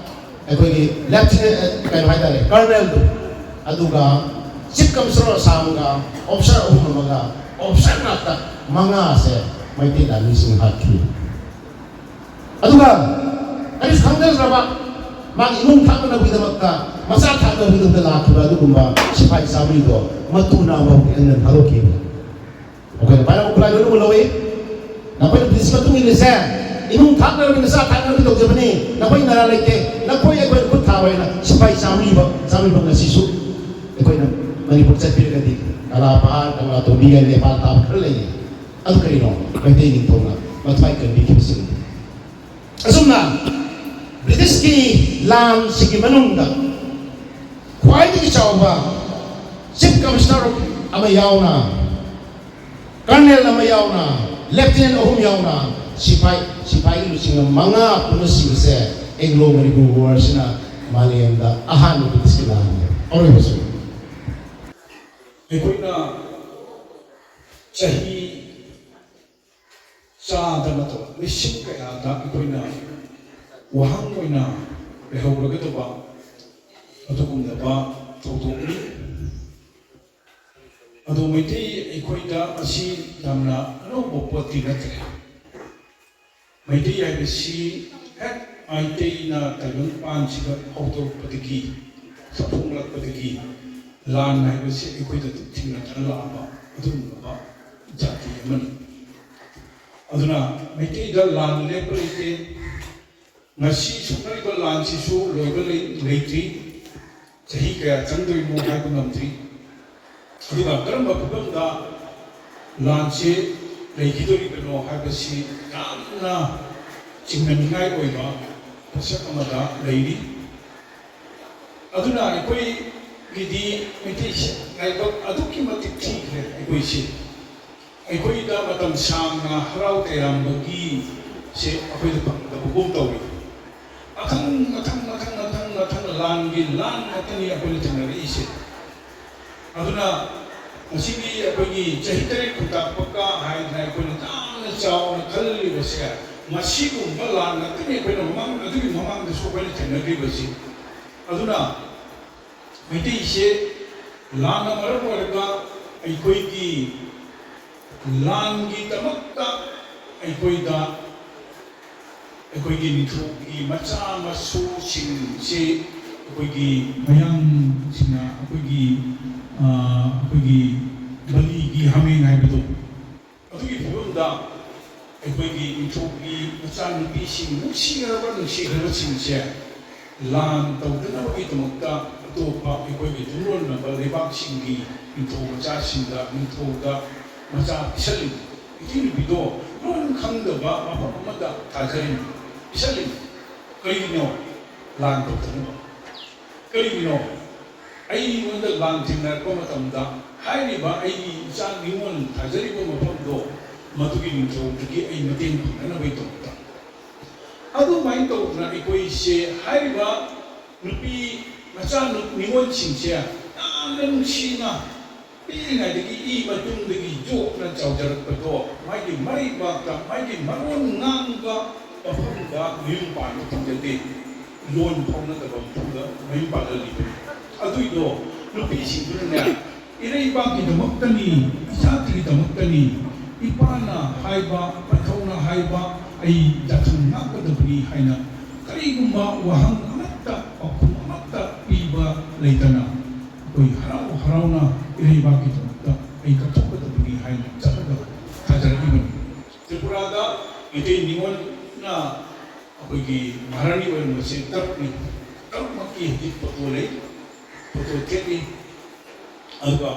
ꯑꯩꯈꯣꯏꯒꯤ lieutenant, ꯀꯩꯅꯣ ꯍꯥꯏꯇꯥꯔꯦ, colonelꯗꯨ, ꯑꯗꯨꯒ Chief Commissioner Assamꯒ officer ꯑꯍꯨꯝ ꯑꯃꯒ officer ꯉꯥꯛꯇ ꯃꯉꯥꯁꯦ ꯃꯩꯇꯩ ꯂꯥꯟꯃꯤꯁꯤꯡ ꯍꯥꯠꯈꯤ꯫ ꯑꯗꯨꯒ ꯀꯔꯤꯁꯨ ꯈꯪꯖꯗ꯭ꯔꯕ ꯃꯥꯒꯤ ꯏꯃꯨꯡ ꯊꯥꯛꯅꯅꯕꯒꯤꯗꯃꯛꯇ, ꯃꯆꯥ ꯊꯥꯛꯅꯕꯒꯤꯗꯃꯛꯇ ꯂꯥꯛꯈꯤꯕ ꯑꯗꯨꯒꯨꯝꯕ ꯁꯤꯐꯥꯏ ꯆꯥꯃꯔꯤꯗꯣ ꯃꯇꯨ ꯅꯥꯝꯃ ꯍꯧꯖꯤꯛ ꯑꯩꯅ ꯊꯥꯗꯣꯛꯈꯤꯕ꯫ ꯑꯩꯈꯣꯏꯅ ꯄꯥꯏꯔꯛꯄ ꯈꯨꯠꯂꯥꯏ ꯂꯣꯏꯅꯃꯛ ꯂꯧꯏ꯫ ꯅꯈꯣꯏꯅ ꯕ꯭ꯔꯤꯇꯤꯁ ꯃꯇꯨꯡ ꯏꯜꯂꯤꯁꯦ ꯏꯃꯨꯡ ꯊꯥꯛꯅꯕꯒꯤ, ꯃꯆꯥ ꯊꯥꯛꯅꯕꯒꯤ ꯇꯧꯖꯕꯅꯤ꯫ ꯅꯈꯣꯏ ꯅꯔꯥ ꯂꯩꯇꯦ꯫ ꯅꯈꯣꯏ ꯑꯩꯈꯣꯏꯅ ꯈꯨꯠ ꯊꯥꯕ ꯍꯥꯏꯅ ꯁꯤꯐꯥꯏ ꯆꯥꯃꯔꯤꯕ, ꯆꯥꯃꯔꯤꯕ ꯉꯁꯤꯁꯨ ꯑꯩꯈꯣꯏꯅ ꯃꯅꯤꯄꯨꯔ ꯆꯠꯄꯤꯔꯒꯗꯤ ꯀꯂꯥ ꯄꯍꯥꯔ, ꯀꯪꯂꯥ ꯇꯣꯝꯕꯤꯒ ꯅꯦꯄꯥꯜ ꯇꯥꯕ ꯈꯔ ꯂꯩꯌꯦ꯫ ꯑꯗꯨ ꯀꯔꯤꯅꯣ? ꯃꯩꯇꯩ ꯅꯤꯡꯊꯧꯅ ꯃꯊ꯭ꯋꯥꯏ ꯀꯟꯕꯤꯈꯤꯕꯁꯤꯡꯅꯤ꯫ ꯑꯁꯨꯝꯅ ꯕ꯭ꯔꯤꯇꯤꯁꯀꯤ ꯂꯥꯟꯁꯤꯒꯤ ꯃꯅꯨꯡꯗ ꯈ꯭ꯋꯥꯏꯗꯒꯤ ꯆꯥꯎꯕ Chief Commissioner ꯑꯃ ꯌꯥꯎꯅ, colonel ꯑꯃ ꯌꯥꯎꯅ, lieutenant ꯑꯍꯨꯝ ꯌꯥꯎꯅ, ꯁꯤꯐꯥꯏ, ꯁꯤꯐꯥꯏꯒꯤ ꯂꯨꯆꯤꯡꯕ ꯃꯉꯥ ꯄꯨꯟꯅ ꯁꯤꯕꯁꯦ Anglo Manipur Warꯁꯤꯅ ꯃꯥꯂꯦꯝꯗ ꯑꯍꯥꯟꯕ ꯕ꯭ꯔꯤꯇꯤꯁꯀꯤ ꯂꯥꯟꯅꯤ꯫ ꯑꯔꯣꯏꯕꯁꯨ ꯑꯩꯈꯣꯏꯅ ꯆꯍꯤ ꯆꯥꯗ ꯅꯠꯇꯕ ꯂꯤꯁꯤꯡ ꯀꯌꯥꯗ ꯑꯩꯈꯣꯏꯅ ꯋꯥꯍꯪ ꯑꯣꯏꯅ ꯂꯩꯍꯧꯔꯒꯗꯕ ꯑꯗꯨꯒꯨꯝꯂꯕ ꯊꯧꯗꯣꯛꯅꯤ꯫ ꯑꯗꯨ ꯃꯩꯇꯩ ꯑꯩꯈꯣꯏꯗ ꯑꯁꯤ ꯌꯥꯝꯅ ꯑꯅꯧꯕ ꯄꯣꯠꯇꯤ ꯅꯠꯇ꯭ꯔꯦ꯫ ꯃꯩꯇꯩ ꯍꯥꯏꯕꯁꯤ ꯍꯦꯛ ꯃꯩꯇꯩꯅ ꯇꯥꯏꯕꯪꯄꯥꯟꯁꯤꯗ ꯍꯧꯗꯣꯔꯛꯄꯗꯒꯤ, ꯆꯥꯎꯊꯣꯛꯂꯛꯄꯗꯒꯤ ꯂꯥꯟ ꯍꯥꯏꯕꯁꯤ ꯑꯩꯈꯣꯏꯗ ꯑꯗꯨꯝ ꯊꯦꯡꯅꯗꯨꯅ ꯂꯥꯛꯑꯕ ꯑꯗꯨꯒꯨꯝꯂꯕ ꯖꯥꯇꯤ ꯑꯃꯅꯤ꯫ ꯑꯗꯨꯅ ꯃꯩꯇꯩꯗ ꯂꯥꯟ ꯂꯦꯞꯄ ꯂꯩꯇꯦ꯫ ꯉꯁꯤ ꯁꯣꯛꯅꯔꯤꯕ ꯂꯥꯟꯁꯤꯁꯨ ꯂꯣꯏꯕ ꯂꯩ-, ꯂꯩꯇ꯭ꯔꯤ꯫ ꯆꯍꯤ ꯀꯌꯥ ꯆꯪꯗꯣꯏꯅꯣ ꯍꯥꯏꯕ ꯉꯝꯗ꯭ꯔꯤ꯫ ꯑꯗꯨꯒ ꯀꯔꯝꯕ ꯐꯤꯕꯝꯗ ꯂꯥꯟꯁꯤ ꯂꯩꯈꯤꯗꯣꯔꯤꯕꯅꯣ ꯍꯥꯏꯕꯁꯤ ꯌꯥꯝꯅ ꯆꯤꯡꯅꯅꯤꯡꯉꯥꯏ ꯑꯣꯏꯕ ꯄꯣꯠꯁꯛ ꯑꯃꯗ ꯂꯩꯔꯤ꯫ ꯑꯗꯨꯅ ꯑꯩꯈꯣꯏꯒꯤꯗꯤ ꯃꯩꯇꯩꯁꯦ ꯂꯥꯏꯕꯛ ꯑꯗꯨꯛꯀꯤ ꯃꯇꯤꯛ ꯊꯤꯈ꯭ꯔꯦ꯫ ꯑꯩꯈꯣꯏꯁꯦ, ꯑꯩꯈꯣꯏꯗ ꯃꯇꯝ ꯁꯥꯡꯅ ꯍꯔꯥꯎ ꯇꯌꯥꯝꯕꯒꯤꯁꯦ ꯑꯩꯈꯣꯏꯗ ꯐꯪꯗꯕꯒꯨꯝ ꯇꯧꯏ꯫ ꯃꯊꯪ ꯃꯊꯪ ꯃꯊꯪ ꯃꯊꯪ ꯃꯊꯪ ꯂꯥꯟꯒꯤ ꯂꯥꯟ ꯉꯥꯛꯇꯅꯤ ꯑꯩꯈꯣꯏꯅ ꯊꯦꯡꯅꯔꯛꯏꯁꯦ꯫ ꯑꯗꯨꯅ ꯉꯁꯤꯗꯤ ꯑꯩꯈꯣꯏꯒꯤ ꯆꯍꯤ ꯇꯔꯦꯠ ꯈꯨꯟꯇꯥꯛꯄ ꯀꯥ ꯍꯥꯏꯗꯅ ꯑꯩꯈꯣꯏꯅ ꯌꯥꯝꯅ ꯆꯥꯎꯅ ꯈꯜꯂꯤꯕꯁꯦ, ꯃꯁꯤꯒꯨꯝꯕ ꯂꯥꯟ ꯉꯥꯛꯇꯅꯤ ꯑꯩꯈꯣꯏꯅ ꯃꯃꯥꯡ, ꯑꯗꯨꯒꯤ ꯃꯃꯥꯡꯗꯁꯨ ꯑꯩꯈꯣꯏꯅ ꯊꯦꯡꯅꯈ꯭ꯔꯤꯕꯁꯤ꯫ ꯑꯗꯨꯅ ꯃꯩꯇꯩꯁꯦ ꯂꯥꯟꯅ ꯃꯔꯝ ꯑꯣꯏꯔꯒ ꯑꯩꯈꯣꯏꯒꯤ ꯂꯥꯟꯒꯤꯗꯃꯛꯇ ꯑꯩꯈꯣꯏꯗ, ꯑꯩꯈꯣꯏꯒꯤ ꯅꯤꯡꯊꯧꯒꯤ ꯃꯆꯥ ꯃꯁꯨꯁꯤꯡꯁꯦ ꯑꯩꯈꯣꯏꯒꯤ ꯃꯌꯥꯡꯁꯤꯡꯅ ꯑꯩꯈꯣꯏꯒꯤ, ꯑ, ꯑꯩꯈꯣꯏꯒꯤ ꯕꯂꯤꯒꯤ ꯍꯥꯃꯦꯡ ꯍꯥꯏꯕꯗꯣ, ꯑꯗꯨꯒꯤ ꯐꯤꯕꯝꯗ ꯑꯩꯈꯣꯏꯒꯤ ꯅꯤꯡꯊꯧꯒꯤ ꯃꯆꯥꯅꯨꯄꯤꯁꯤꯡ, ꯅꯨꯡꯁꯤꯔꯕ ꯅꯨꯡꯁꯤꯈ꯭ꯔꯕꯁꯤꯡꯁꯦ ꯂꯥꯟ ꯇꯧꯗꯅꯕꯒꯤꯗꯃꯛꯇ ꯑꯇꯣꯞꯄ ꯑꯩꯈꯣꯏꯒꯤ ꯌꯨꯝꯂꯣꯟꯅꯕ ꯂꯩꯕꯥꯛꯁꯤꯡꯒꯤ ꯅꯤꯡꯊꯧ ꯃꯆꯥꯁꯤꯡꯗ, ꯅꯤꯡꯊꯧꯗ ꯃꯆꯥ ꯄꯤꯁꯜꯂꯤꯕ ꯏꯆꯦ ꯅꯨꯄꯤꯗꯣ ꯂꯣꯟ ꯈꯪꯗꯕ ꯃꯐꯝ ꯑꯃꯗ ꯊꯥꯖꯔꯤꯕ, ꯄꯤꯁꯜꯂꯤꯕ ꯀꯔꯤꯒꯤꯅꯣ? ꯂꯥꯟ ꯇꯧꯗꯅꯕ꯫ ꯀꯔꯤꯒꯤꯅꯣ? ꯑꯩꯉꯣꯟꯗ ꯂꯥꯟ ꯊꯦꯡꯅꯔꯛꯄ ꯃꯇꯝꯗ ꯍꯥꯏꯔꯤꯕ ꯑꯩꯒꯤ ꯏꯆꯥ ꯅꯤꯉꯣꯜ ꯊꯥꯖꯔꯤꯕ ꯃꯐꯝꯗꯣ, ꯃꯗꯨꯒꯤ ꯅꯤꯡꯊꯧꯗꯒꯤ ꯑꯩ ꯃꯇꯦꯡ ꯐꯪꯅꯅꯕꯒꯤꯗꯃꯛꯇ꯫ ꯑꯗꯨꯃꯥꯏꯅ ꯇꯧꯗꯅ ꯑꯩꯈꯣꯏꯁꯦ ꯍꯥꯏꯔꯤꯕ ꯅꯨꯄꯤ ꯃꯆꯥ ꯅꯨ-, ꯅꯤꯉꯣꯜꯁꯤꯡꯁꯦ ꯌꯥꯝꯅ ꯅꯨꯡꯁꯤꯅ ꯄꯤꯛꯂꯤꯉꯩꯗꯒꯤ ꯏ ꯃꯇꯨꯡꯗꯒꯤ ꯌꯣꯛꯅ ꯆꯥꯎꯖꯔꯛꯄꯗꯣ, ꯃꯥꯒꯤ ꯃꯔꯩꯕꯥꯛꯇ, ꯃꯥꯒꯤ ꯃꯔꯣꯟ ꯉꯥꯡꯕ ꯃꯐꯝꯗ ꯃꯌꯨꯝ ꯄꯥꯟꯕ ꯐꯪꯖꯗꯦ꯫ ꯂꯣꯟ ꯐꯥꯎꯅꯗꯕ ꯃꯐꯝꯗ ꯃꯌꯨꯝ ꯄꯥꯜꯍꯜꯂꯤꯕꯅꯤ꯫ ꯑꯗꯨꯏꯗꯣ ꯅꯨꯄꯤꯁꯤꯡꯗꯨꯅꯅꯦ, ꯏꯔꯩꯕꯥꯛꯀꯤꯗꯃꯛꯇꯅꯤ, ꯏꯖꯥꯇꯤꯒꯤꯗꯃꯛꯇꯅꯤ, ꯏꯄꯥꯅ ꯍꯥꯏꯕ, ꯄꯟꯊꯧꯅ ꯍꯥꯏꯕ, ꯑꯩ ꯌꯥꯊꯪ ꯉꯥꯛꯀꯗꯕꯅꯤ ꯍꯥꯏꯅ ꯀꯔꯤꯒꯨꯝꯕ ꯋꯥꯍꯪ ꯑꯃꯠꯇ, ꯄꯥꯎꯈꯨꯝ ꯑꯃꯠꯇ ꯄꯤꯕ ꯂꯩꯇꯅ ꯑꯩꯈꯣꯏ ꯍꯔꯥꯎ ꯍꯔꯥꯎꯅ ꯏꯔꯩꯕꯥꯛꯀꯤꯗꯃꯛꯇ ꯑꯩ ꯀꯠꯊꯣꯛꯀꯗꯕꯅꯤ ꯍꯥꯏꯅ ꯆꯠꯂꯒ ꯊꯥꯖꯔꯛꯂꯤꯕꯅꯤ꯫ ꯇ꯭ꯔꯤꯄꯨꯔꯥꯗ ꯃꯩꯇꯩ ꯅꯤꯉꯣꯜꯅ ꯑꯩꯈꯣꯏꯒꯤ ꯃꯍꯥꯔꯥꯅꯤ ꯑꯣꯏꯔꯝꯕꯁꯦ ꯇꯔꯨꯛꯅꯤ꯫ ꯇꯔꯨꯛꯃꯛꯀꯤ ꯍꯧꯖꯤꯛ ꯐꯣꯇꯣ ꯂꯩ, ꯐꯣꯇꯣ ꯊꯦꯠꯂꯤ꯫ ꯑꯗꯨꯒ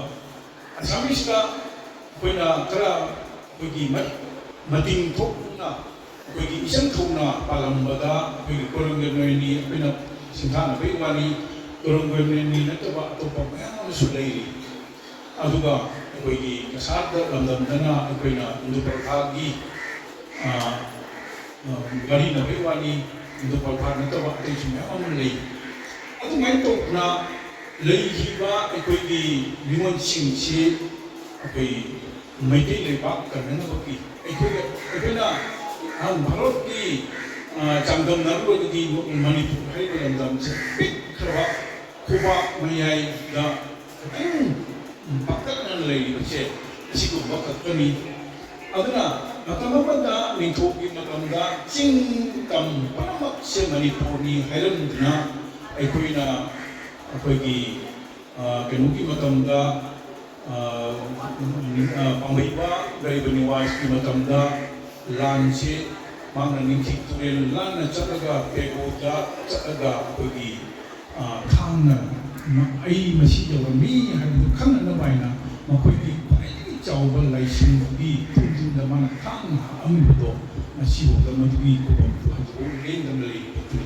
ꯑꯁꯥꯃꯤꯁꯇ ꯑꯩꯈꯣꯏꯅ ꯈꯔ ꯑꯩꯈꯣꯏꯒꯤ ꯃ-, ꯃꯇꯤꯡ ꯊꯣꯛꯅ, ꯑꯩꯈꯣꯏꯒꯤ ꯏꯆꯪ ꯊꯣꯛꯅ ꯄꯥꯜꯂꯝꯕꯗ ꯑꯩꯈꯣꯏꯒꯤ ꯀꯣꯔꯝꯒꯦꯝ ꯅꯣꯏꯅꯤ ꯑꯩꯈꯣꯏꯅ ꯁꯤꯡꯊꯥꯅꯕꯒꯤ ꯋꯥꯅꯤ꯫ ꯀꯣꯔꯝꯒꯦꯝ ꯅꯣꯏꯅꯤ ꯅꯠꯇꯕ ꯑꯇꯣꯞꯄ ꯃꯌꯥꯝ ꯑꯃꯁꯨ ꯂꯩꯔꯤ꯫ ꯑꯗꯨꯒ ꯑꯩꯈꯣꯏꯒꯤ ꯀꯁꯥꯔꯗ ꯂꯝꯗꯝꯗꯅ ꯑꯩꯈꯣꯏꯅ ꯏꯟꯗꯨ ꯄꯜꯊꯥꯒꯤ, ꯑ, ꯑ, ꯋꯥꯔꯤ ꯅꯕꯩ ꯋꯥꯅꯤ, ꯏꯟꯗꯨ ꯄꯜꯊꯥ ꯅꯠꯇꯕ ꯑꯇꯩꯁꯨ ꯃꯌꯥꯝ ꯑꯃ ꯂꯩ꯫ ꯑꯗꯨꯃꯥꯏꯅ ꯇꯧꯗꯅ ꯂꯩꯈꯤꯕ ꯑꯩꯈꯣꯏꯒꯤ ꯅꯤꯉꯣꯜꯁꯤꯡꯁꯤ ꯑꯩꯈꯣꯏ ꯃꯩꯇꯩ ꯂꯩꯕꯥꯛ ꯀꯟꯅꯅꯕꯒꯤ ꯑꯩꯈꯣꯏꯅ, ꯑꯩꯈꯣꯏꯅ, ꯑ, ꯚꯥꯔꯠꯀꯤ, ꯑ, ꯆꯥꯡꯗꯝꯅꯔꯨꯔꯒꯗꯤ ꯃꯅꯤꯄꯨꯔ ꯍꯥꯏꯔꯤꯕ ꯂꯝꯗꯝꯁꯦ ꯄꯤꯛꯈ꯭ꯔꯕ ꯈꯨꯕꯥꯛ ꯃꯌꯥꯏꯗ ꯈꯤꯇꯪ ꯄꯥꯛꯇꯛꯅꯅ ꯂꯩꯔꯤꯕꯁꯦ ꯑꯁꯤꯒꯨꯝꯕ ꯈꯛꯇꯅꯤ꯫ ꯑꯗꯨꯅ ꯃꯇꯝ ꯑꯃꯗ ꯅꯤꯡꯊꯧꯒꯤ ꯃꯇꯝꯗ ꯆꯤꯡ ꯇꯝ ꯄꯨꯝꯅꯃꯛꯁꯦ ꯃꯅꯤꯄꯨꯔꯅꯤ ꯍꯥꯏꯔꯝꯗꯨꯅ ꯑꯩꯈꯣꯏꯅ ꯑꯩꯈꯣꯏꯒꯤ, ꯑ, ꯀꯩꯅꯣꯒꯤ ꯃꯇꯝꯗ, ꯑ, ꯑ, ꯄꯥꯝꯕꯩꯕ ꯒꯔꯤꯕ ꯅꯤꯋꯥꯖꯀꯤ ꯃꯇꯝꯗ ꯂꯥꯟꯁꯦ ꯃꯍꯥꯛꯅ ꯅꯤꯡꯊꯤ ꯇꯨꯔꯦꯜ ꯂꯥꯟꯅ ꯆꯠꯂꯒ ꯕꯦꯒꯣꯗ ꯆꯠꯂꯒ ꯑꯩꯈꯣꯏꯒꯤ, ꯑ, ꯊꯥꯡꯅ ꯃ-, ꯑꯩ ꯃꯁꯤ ꯌꯧꯔꯝꯃꯤ ꯍꯥꯏꯕꯗꯨ ꯈꯪꯅꯅꯕ ꯍꯥꯏꯅ ꯃꯈꯣꯏꯒꯤ ꯈ꯭ꯋꯥꯏꯗꯒꯤ ꯆꯥꯎꯕ ꯂꯥꯏꯁꯪꯗꯨꯒꯤ ꯇꯨꯡꯗ ꯃꯥꯅ ꯊꯥꯡꯅ ꯍꯥꯞꯂꯝꯃꯤꯕꯗꯣ ꯉꯁꯤꯐꯥꯎꯗ ꯃꯗꯨꯒꯤ ꯈꯨꯕꯝꯗꯨ ꯍꯧꯖꯤꯛꯐꯥꯎ ꯂꯦꯡꯗꯅ ꯂꯩꯔꯤꯕꯗꯨꯅꯤ꯫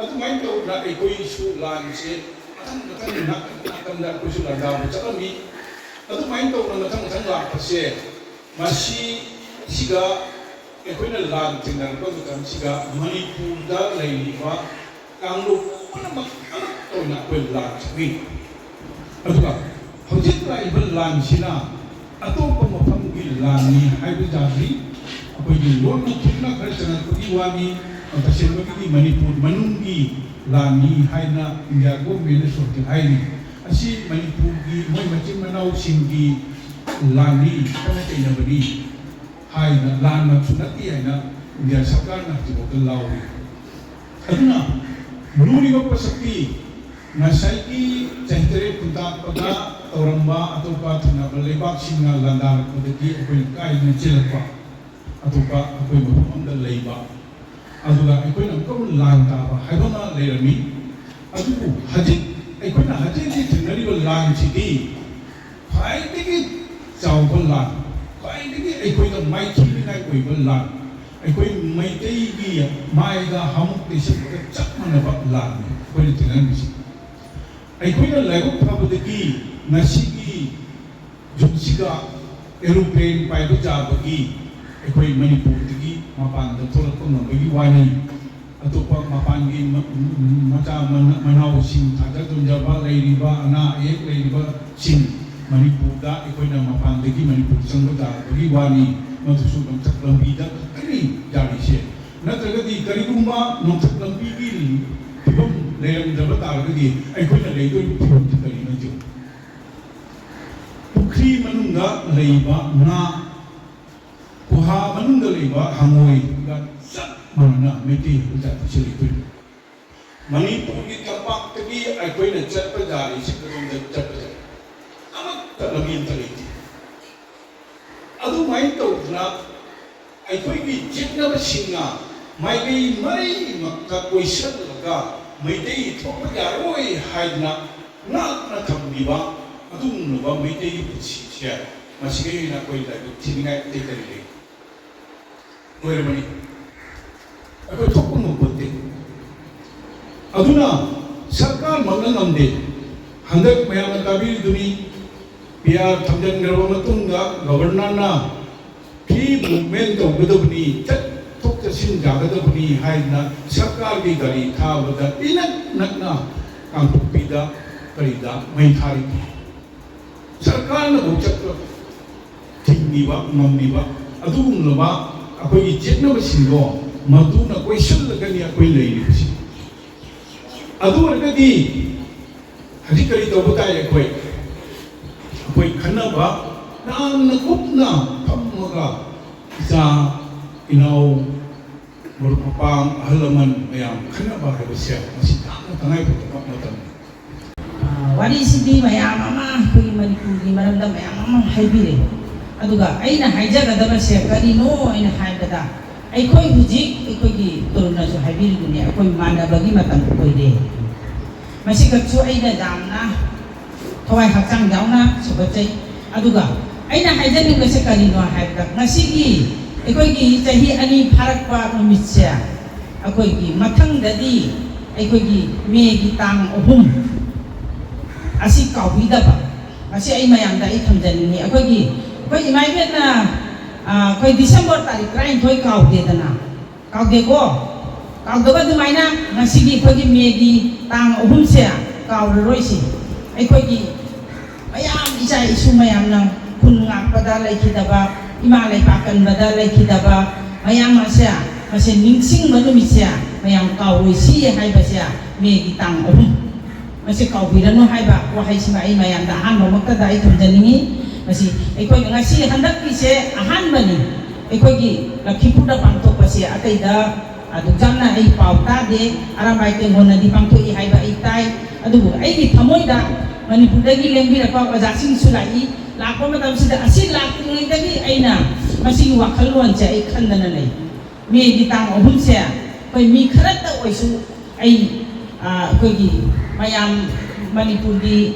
ꯑꯗꯨꯃꯥꯏꯅ ꯇꯧꯗꯅ ꯑꯩꯈꯣꯏꯁꯨ ꯂꯥꯟꯁꯦ ꯃꯊꯪ ꯃꯊꯪ ꯅꯥꯀꯟ ꯅꯥꯀꯟꯗ ꯑꯩꯈꯣꯏꯁꯨ ꯂꯥꯟꯗꯥꯕ ꯆꯠꯂꯝꯃꯤ꯫ ꯑꯗꯨꯃꯥꯏꯅ ꯇꯧꯗꯅ ꯃꯊꯪ ꯃꯊꯪ ꯂꯥꯛꯄꯁꯦ ꯃꯁꯤꯁꯤꯒ ꯑꯩꯈꯣꯏꯅ ꯂꯥꯟ ꯊꯦꯡꯅꯔꯛꯄ ꯃꯇꯝꯁꯤꯗ ꯃꯅꯤꯄꯨꯔꯗ ꯂꯩꯔꯤꯕ ꯀꯥꯡꯂꯨꯞ ꯄꯨꯝꯅꯃꯛ ꯑꯃꯠꯇ ꯑꯣꯏꯅ ꯑꯩꯈꯣꯏ ꯂꯥꯟ ꯁꯣꯛꯏ꯫ ꯑꯗꯨꯒ ꯍꯧꯖꯤꯛ ꯂꯥꯛꯏꯕ ꯂꯥꯟꯁꯤꯅ ꯑꯇꯣꯞꯄ ꯃꯐꯝꯒꯤ ꯂꯥꯟꯅꯤ ꯍꯥꯏꯕ ꯌꯥꯗ꯭ꯔꯤ꯫ ꯑꯩꯈꯣꯏꯒꯤ ꯂꯣꯟꯅ ꯈꯨꯠꯅ ꯈꯔ ꯆꯪꯉꯛꯄꯒꯤ ꯋꯥꯅꯤ, ꯇꯁꯦꯡꯕꯒꯤꯗꯤ ꯃꯅꯤꯄꯨꯔ ꯃꯅꯨꯡꯒꯤ ꯂꯥꯟꯅꯤ ꯍꯥꯏꯅ ꯏꯟꯗꯤꯌꯥ ꯒꯣꯔꯃꯦꯟꯅꯁꯨ ꯍꯧꯖꯤꯛ ꯍꯥꯏꯔꯤ꯫ ꯑꯁꯤ ꯃꯅꯤꯄꯨꯔꯒꯤ ꯃꯣꯏ ꯃꯆꯤꯟ ꯃꯅꯥꯎꯁꯤꯡꯒꯤ ꯂꯥꯟꯅꯤ, ꯈꯠꯅ ꯆꯩꯅꯕꯅꯤ ꯍꯥꯏꯅ, ꯂꯥꯟꯃꯛꯁꯨ ꯅꯠꯇꯦ ꯍꯥꯏꯅ ꯏꯟꯗꯤꯌꯥ ꯁꯔꯀꯥꯔꯅ ꯍꯧꯖꯤꯛꯐꯥꯎꯗ ꯂꯥꯎꯔꯤ꯫ ꯑꯗꯨꯅ ꯂꯨꯔꯤꯕ ꯄꯣꯠꯁꯛꯇꯤ ꯉꯁꯥꯏꯒꯤ ꯆꯍꯤ ꯇꯔꯦꯠ ꯈꯨꯟꯇꯥꯛꯄꯗ ꯇꯧꯔꯝꯕ ꯑꯇꯣꯞꯄ ꯊꯪꯅꯕ ꯂꯩꯕꯥꯛꯁꯤꯡꯅ ꯂꯥꯟꯗꯥꯔꯛꯄꯗꯒꯤ ꯑꯩꯈꯣꯏꯅ ꯀꯥꯏꯗꯅ ꯆꯦꯜꯂꯛꯄ, ꯑꯇꯣꯞꯄ ꯑꯩꯈꯣꯏ ꯃꯐꯝ ꯑꯃꯗ ꯂꯩꯕ, ꯑꯗꯨꯒ ꯑꯩꯈꯣꯏꯅ ꯑꯃꯨꯛꯀ ꯑꯃꯨꯛ ꯂꯥꯟ ꯇꯥꯕ ꯍꯥꯏꯕ ꯑꯃ ꯂꯩꯔꯝꯃꯤ꯫ ꯑꯗꯨꯕꯨ ꯍꯧꯖꯤꯛ ꯑꯩꯈꯣꯏꯅ ꯍꯧꯖꯤꯛ ꯍꯧꯖꯤꯛ ꯊꯦꯡꯅꯔꯤꯕ ꯂꯥꯟꯁꯤꯗꯤ ꯈ꯭ꯋꯥꯏꯗꯒꯤ ꯆꯥꯎꯕ ꯂꯥꯟ, ꯈ꯭ꯋꯥꯏꯗꯒꯤ ꯑꯩꯈꯣꯏꯗ ꯃꯥꯏꯊꯤꯅꯤꯡꯉꯥꯏ ꯑꯣꯏꯕ ꯂꯥꯟ, ꯑꯩꯈꯣꯏ ꯃꯩꯇꯩꯒꯤ ꯃꯥꯏꯗ ꯍꯥꯃꯨꯛ ꯇꯩꯁꯟꯕꯒ ꯆꯞ ꯃꯥꯟꯅꯕ ꯂꯥꯟꯅꯤ ꯑꯩꯈꯣꯏꯅ ꯊꯦꯡꯅꯔꯝꯃꯤꯁꯤ꯫ ꯑꯩꯈꯣꯏꯅ ꯂꯥꯏꯕꯛ ꯐꯕꯗꯒꯤ ꯉꯁꯤꯒꯤ ꯌꯨꯝꯁꯤꯒ ꯑꯦꯔꯣꯄ꯭ꯂꯦꯟ ꯄꯥꯏꯕ ꯌꯥꯕꯒꯤ ꯑꯩꯈꯣꯏ ꯃꯅꯤꯄꯨꯔꯗꯒꯤ ꯃꯄꯥꯟꯗ ꯊꯣꯛꯂꯛꯄ ꯉꯝꯕꯒꯤ ꯋꯥꯅꯤ꯫ ꯑꯇꯣꯞꯄ ꯃꯄꯥꯟꯒꯤ ꯃ-, ꯃꯆꯥ ꯃꯅ-, ꯃꯅꯥꯎꯁꯤꯡ ꯊꯥꯖ ꯇꯣꯟꯖꯕ ꯂꯩꯔꯤꯕ, ꯑꯅꯥ ꯑꯌꯦꯛ ꯂꯩꯔꯤꯕꯁꯤꯡ ꯃꯅꯤꯄꯨꯔꯗ ꯑꯩꯈꯣꯏꯅ ꯃꯄꯥꯟꯗꯒꯤ ꯃꯅꯤꯄꯨꯔ ꯆꯪꯕ ꯇꯥꯔꯕꯒꯤ ꯋꯥꯅꯤ꯫ ꯃꯗꯨꯁꯨ ꯅꯣꯡꯊꯛ ꯂꯝꯕꯤꯗ ꯈꯛꯇꯅꯤ ꯌꯥꯔꯤꯁꯦ꯫ ꯅꯠꯇ꯭ꯔꯒꯗꯤ ꯀꯔꯤꯒꯨꯝꯕ ꯅꯣꯡꯊꯛ ꯂꯝꯕꯤꯒꯤ ꯐꯤꯕꯝ ꯂꯩꯔꯝꯗ꯭ꯔꯕ ꯇꯥꯔꯒꯗꯤ ꯑꯩꯈꯣꯏꯅ ꯂꯩꯗꯣꯔꯤꯕ ꯐꯤꯕꯝꯁꯤ ꯀꯔꯤꯅꯣ ꯌꯦꯡꯉꯨ꯫ ꯄꯨꯈ꯭ꯔꯤ ꯃꯅꯨꯡꯗ ꯂꯩꯕ ꯉꯥ, ꯒꯨꯍꯥ ꯃꯅꯨꯡꯗ ꯂꯩꯕ ꯍꯪꯉꯣꯏꯒ ꯆꯞ ꯃꯥꯟꯅꯅ ꯃꯩꯇꯩ ꯍꯥꯏꯕ ꯖꯥꯇꯤꯁꯦ ꯂꯩꯗꯣꯏꯅꯤ꯫ ꯃꯅꯤꯄꯨꯔꯒꯤ ꯇꯝꯄꯥꯛꯇꯒꯤ ꯑꯩꯈꯣꯏꯅ ꯆꯠꯄ ꯌꯥꯔꯤꯁꯤ ꯀꯗꯣꯝꯗ ꯆꯠꯄ ꯌꯥꯏ? ꯑꯃꯠꯇ ꯂꯝꯕꯤ ꯑꯃꯠꯇ ꯂꯩꯇꯦ꯫ ꯑꯗꯨꯃꯥꯏꯅ ꯇꯧꯗꯅ ꯑꯩꯈꯣꯏꯒꯤ ꯌꯦꯛꯅꯕꯁꯤꯡꯅ ꯃꯥꯏꯀꯩ ꯃꯔꯤꯃꯛꯇ ꯀꯣꯏꯁꯤꯜꯂꯒ ꯃꯩꯇꯩ ꯊꯣꯛꯄ ꯌꯥꯔꯣꯏ ꯍꯥꯏꯗꯅ ꯉꯥꯛꯅ ꯊꯝꯕꯤꯕ ꯑꯗꯨꯒꯨꯝꯂꯕ ꯃꯩꯇꯩꯒꯤ ꯄꯨꯟꯁꯤꯁꯦ ꯃꯁꯤꯗꯩ ꯍꯦꯟꯅ ꯑꯩꯈꯣꯏ ꯂꯥꯏꯕꯛ ꯊꯤꯅꯤꯡꯉꯥꯏ ꯑꯇꯩ ꯀꯔꯤ ꯂꯩ? ꯂꯣꯏꯔꯕꯅꯤ꯫ ꯑꯩꯈꯣꯏ ꯊꯣꯛꯄ ꯉꯝꯄꯣꯠꯇꯦ꯫ ꯑꯗꯨꯅ ꯁꯔꯀꯥꯔꯃꯛꯅ ꯉꯝꯗꯦ꯫ ꯍꯟꯗꯛ ꯃꯌꯥꯝꯅ ꯇꯥꯕꯤꯔꯤꯗꯨꯅꯤ, ꯄꯤ ꯑꯥꯔ ꯊꯝꯖꯤꯟꯈ꯭ꯔꯕ ꯃꯇꯨꯡꯗ ꯒꯕꯔꯅꯔꯅ ꯐ꯭ꯔꯤ ꯃꯨꯚꯃꯦꯟ ꯇꯧꯒꯗꯕꯅꯤ, ꯆꯠꯊꯣꯛ ꯆꯠꯁꯤꯟ ꯌꯥꯒꯗꯕꯅꯤ ꯍꯥꯏꯗꯅ ꯁꯔꯀꯥꯔꯒꯤ ꯒꯥꯔꯤ ꯊꯥꯕꯗ ꯏꯅꯛ ꯅꯛꯅ ꯀꯥꯡꯄꯣꯛꯄꯤꯗ ꯀꯔꯤꯗ ꯃꯩ ꯊꯥꯔꯤꯕꯅꯤ꯫ ꯁꯔꯀꯥꯔꯅꯐꯥꯎ ꯆꯠꯄ ꯊꯤꯡꯉꯤꯕ, ꯉꯝꯃꯤꯕ ꯑꯗꯨꯒꯨꯝꯂꯕ ꯑꯩꯈꯣꯏꯒꯤ ꯆꯦꯠꯅꯕꯁꯤꯡꯗꯣ ꯃꯗꯨꯅ ꯀꯣꯏꯁꯤꯜꯂꯒꯅꯤ ꯑꯩꯈꯣꯏ ꯂꯩꯔꯤꯕꯁꯤ꯫ ꯑꯗꯨ ꯑꯣꯏꯔꯒꯗꯤ ꯍꯧꯖꯤꯛ ꯀꯔꯤ ꯇꯧꯕ ꯇꯥꯏ ꯑꯩꯈꯣꯏ? ꯑꯩꯈꯣꯏ ꯈꯟꯅꯕ, ꯌꯥꯝꯅ ꯀꯨꯞꯅ ꯐꯝꯃꯒ ꯏꯆꯥ ꯏꯅꯥꯎ, ꯃꯔꯨꯞ ꯃꯄꯥꯡ, ꯑꯍꯜ ꯂꯃꯟ ꯃꯌꯥꯝ ꯈꯟꯅꯕ ꯍꯥꯏꯕꯁꯦ ꯃꯁꯤ ꯌꯥꯝꯅ ꯇꯉꯥꯏꯐꯗꯕ ꯃꯇꯝꯅꯤ꯫ ꯑ, ꯋꯥꯔꯤꯁꯤꯗꯤ ꯃꯌꯥꯝ ꯑꯃ ꯑꯩꯈꯣꯏꯒꯤ ꯃꯅꯤꯄꯨꯔꯒꯤ ꯃꯔꯝꯗ ꯃꯌꯥꯝ ꯑꯃ ꯍꯥꯏꯕꯤꯔꯦ꯫ ꯑꯗꯨꯒ ꯑꯩꯅ ꯍꯥꯏꯖꯒꯗꯕꯁꯦ ꯀꯔꯤꯅꯣ ꯑꯩꯅ ꯍꯥꯏꯕꯗ, ꯑꯩꯈꯣꯏ ꯍꯧꯖꯤꯛ ꯑꯩꯈꯣꯏꯒꯤ ꯇꯔꯨꯟꯅꯁꯨ ꯍꯥꯏꯕꯤꯔꯤꯗꯨꯅꯤ, ꯑꯩꯈꯣꯏ ꯃꯥꯟꯅꯕꯒꯤ ꯃꯇꯝ ꯑꯣꯏꯔꯦ꯫ ꯃꯁꯤꯈꯛꯁꯨ ꯑꯩꯅ ꯌꯥꯝꯅ ꯊꯋꯥꯏ ꯍꯛꯆꯥꯡ ꯌꯥꯎꯅ ꯁꯧꯒꯠꯆꯩ꯫ ꯑꯗꯨꯒ ꯑꯩꯅ ꯍꯥꯏꯖꯅꯤꯡꯕꯁꯦ ꯀꯔꯤꯅꯣ ꯍꯥꯏꯕꯗ, ꯉꯁꯤꯒꯤ ꯑꯩꯈꯣꯏꯒꯤ ꯆꯍꯤ ꯑꯅꯤ ꯐꯥꯔꯛꯄ ꯅꯨꯃꯤꯠꯁꯦ, ꯑꯩꯈꯣꯏꯒꯤ ꯃꯊꯪꯗꯗꯤ ꯑꯩꯈꯣꯏꯒꯤ ꯃꯦꯒꯤ ꯇꯥꯡ ꯑꯍꯨꯝ ꯑꯁꯤ ꯀꯥꯎꯕꯤꯗꯕ, ꯃꯁꯤ ꯑꯩ ꯃꯌꯥꯝꯗ ꯑꯩ ꯊꯝꯖꯅꯤꯡꯉꯤ꯫ ꯑꯩꯈꯣꯏꯒꯤ, ꯑꯩꯈꯣꯏ ꯏꯃꯥ ꯏꯕꯦꯟꯅ, ꯑ, ꯑꯩꯈꯣꯏ ꯗꯤꯁꯦꯝꯕꯔ ꯇꯥꯔꯤꯛ ꯇꯔꯥꯅꯤꯊꯣꯏ ꯀꯥꯎꯗꯦꯗꯅ, ꯀꯥꯎꯗꯦꯀꯣ? ꯀꯥꯎꯗꯕ ꯑꯗꯨꯃꯥꯏꯅ ꯉꯁꯤꯒꯤ ꯑꯩꯈꯣꯏꯒꯤ ꯃꯦꯒꯤ ꯇꯥꯡ ꯑꯍꯨꯝꯁꯦ ꯀꯥꯎꯔꯔꯣꯏꯁꯤ꯫ ꯑꯩꯈꯣꯏꯒꯤ ꯃꯌꯥꯝ, ꯏꯆꯥ ꯏꯁꯨ ꯃꯌꯥꯝꯅ ꯈꯨꯟ ꯉꯥꯛꯄꯗ ꯂꯩꯈꯤꯗꯕ, ꯏꯃꯥ ꯂꯩꯄꯥꯛ ꯀꯟꯕꯗ ꯂꯩꯈꯤꯗꯕ ꯃꯌꯥꯝ ꯑꯁꯦ, ꯃꯁꯦ ꯅꯤꯡꯁꯤꯡꯕ ꯅꯨꯃꯤꯠꯁꯦ ꯃꯌꯥꯝ ꯀꯥꯎꯔꯣꯏꯁꯤ ꯍꯥꯏꯕꯁꯦ ꯃꯦꯒꯤ ꯇꯥꯡ ꯑꯍꯨꯝ꯫ ꯃꯁꯤ ꯀꯥꯎꯕꯤꯔꯅꯨ ꯍꯥꯏꯕ ꯋꯥꯍꯩꯁꯤꯃ ꯑꯩ ꯃꯌꯥꯝꯗ ꯑꯍꯥꯟꯕꯃꯛꯇꯗ ꯑꯩ ꯊꯝꯖꯅꯤꯡꯏ꯫ ꯃꯁꯤ ꯑꯩꯈꯣꯏꯅ ꯉꯁꯤ ꯍꯟꯗꯛꯀꯤꯁꯦ ꯑꯍꯥꯟꯕꯅꯤ꯫ ꯑꯩꯈꯣꯏꯒꯤ ꯂꯛꯈꯤꯄꯨꯔꯗ ꯄꯥꯡꯊꯣꯛꯄꯁꯦ ꯑꯇꯩꯗ ꯑꯗꯨꯛ ꯌꯥꯝꯅ ꯑꯩ ꯄꯥꯎ ꯇꯥꯗꯦ꯫ ꯑꯔꯥꯝꯕꯥꯏ ꯇꯦꯡꯒꯣꯟꯅꯗꯤ ꯄꯥꯡꯊꯣꯛꯏ ꯍꯥꯏꯕ ꯑꯩ ꯇꯥꯏ꯫ ꯑꯗꯨꯕꯨ ꯑꯩꯒꯤ ꯊꯃꯣꯏꯗ ꯃꯅꯤꯄꯨꯔꯗꯒꯤ ꯂꯦꯡꯕꯤꯔꯛꯄ ꯑꯣꯖꯥꯁꯤꯡꯁꯨ ꯂꯥꯛꯏ꯫ ꯂꯥꯛꯄ ꯃꯇꯝꯁꯤꯗ, ꯑꯁꯤ ꯂꯥꯛꯇ꯭ꯔꯤꯉꯩꯗꯒꯤ ꯑꯩꯅ ꯃꯁꯤꯒꯤ ꯋꯥꯈꯜꯂꯣꯟꯁꯦ ꯑꯩ ꯈꯟꯗꯅ ꯂꯩ꯫ ꯃꯦꯒꯤ ꯇꯥꯡ ꯑꯍꯨꯝꯁꯦ ꯑꯩꯈꯣꯏ ꯃꯤ ꯈꯔꯇ ꯑꯣꯏꯁꯨ, ꯑꯩ, ꯑ, ꯑꯩꯈꯣꯏꯒꯤ ꯃꯌꯥꯝ, ꯃꯅꯤꯄꯨꯔꯒꯤ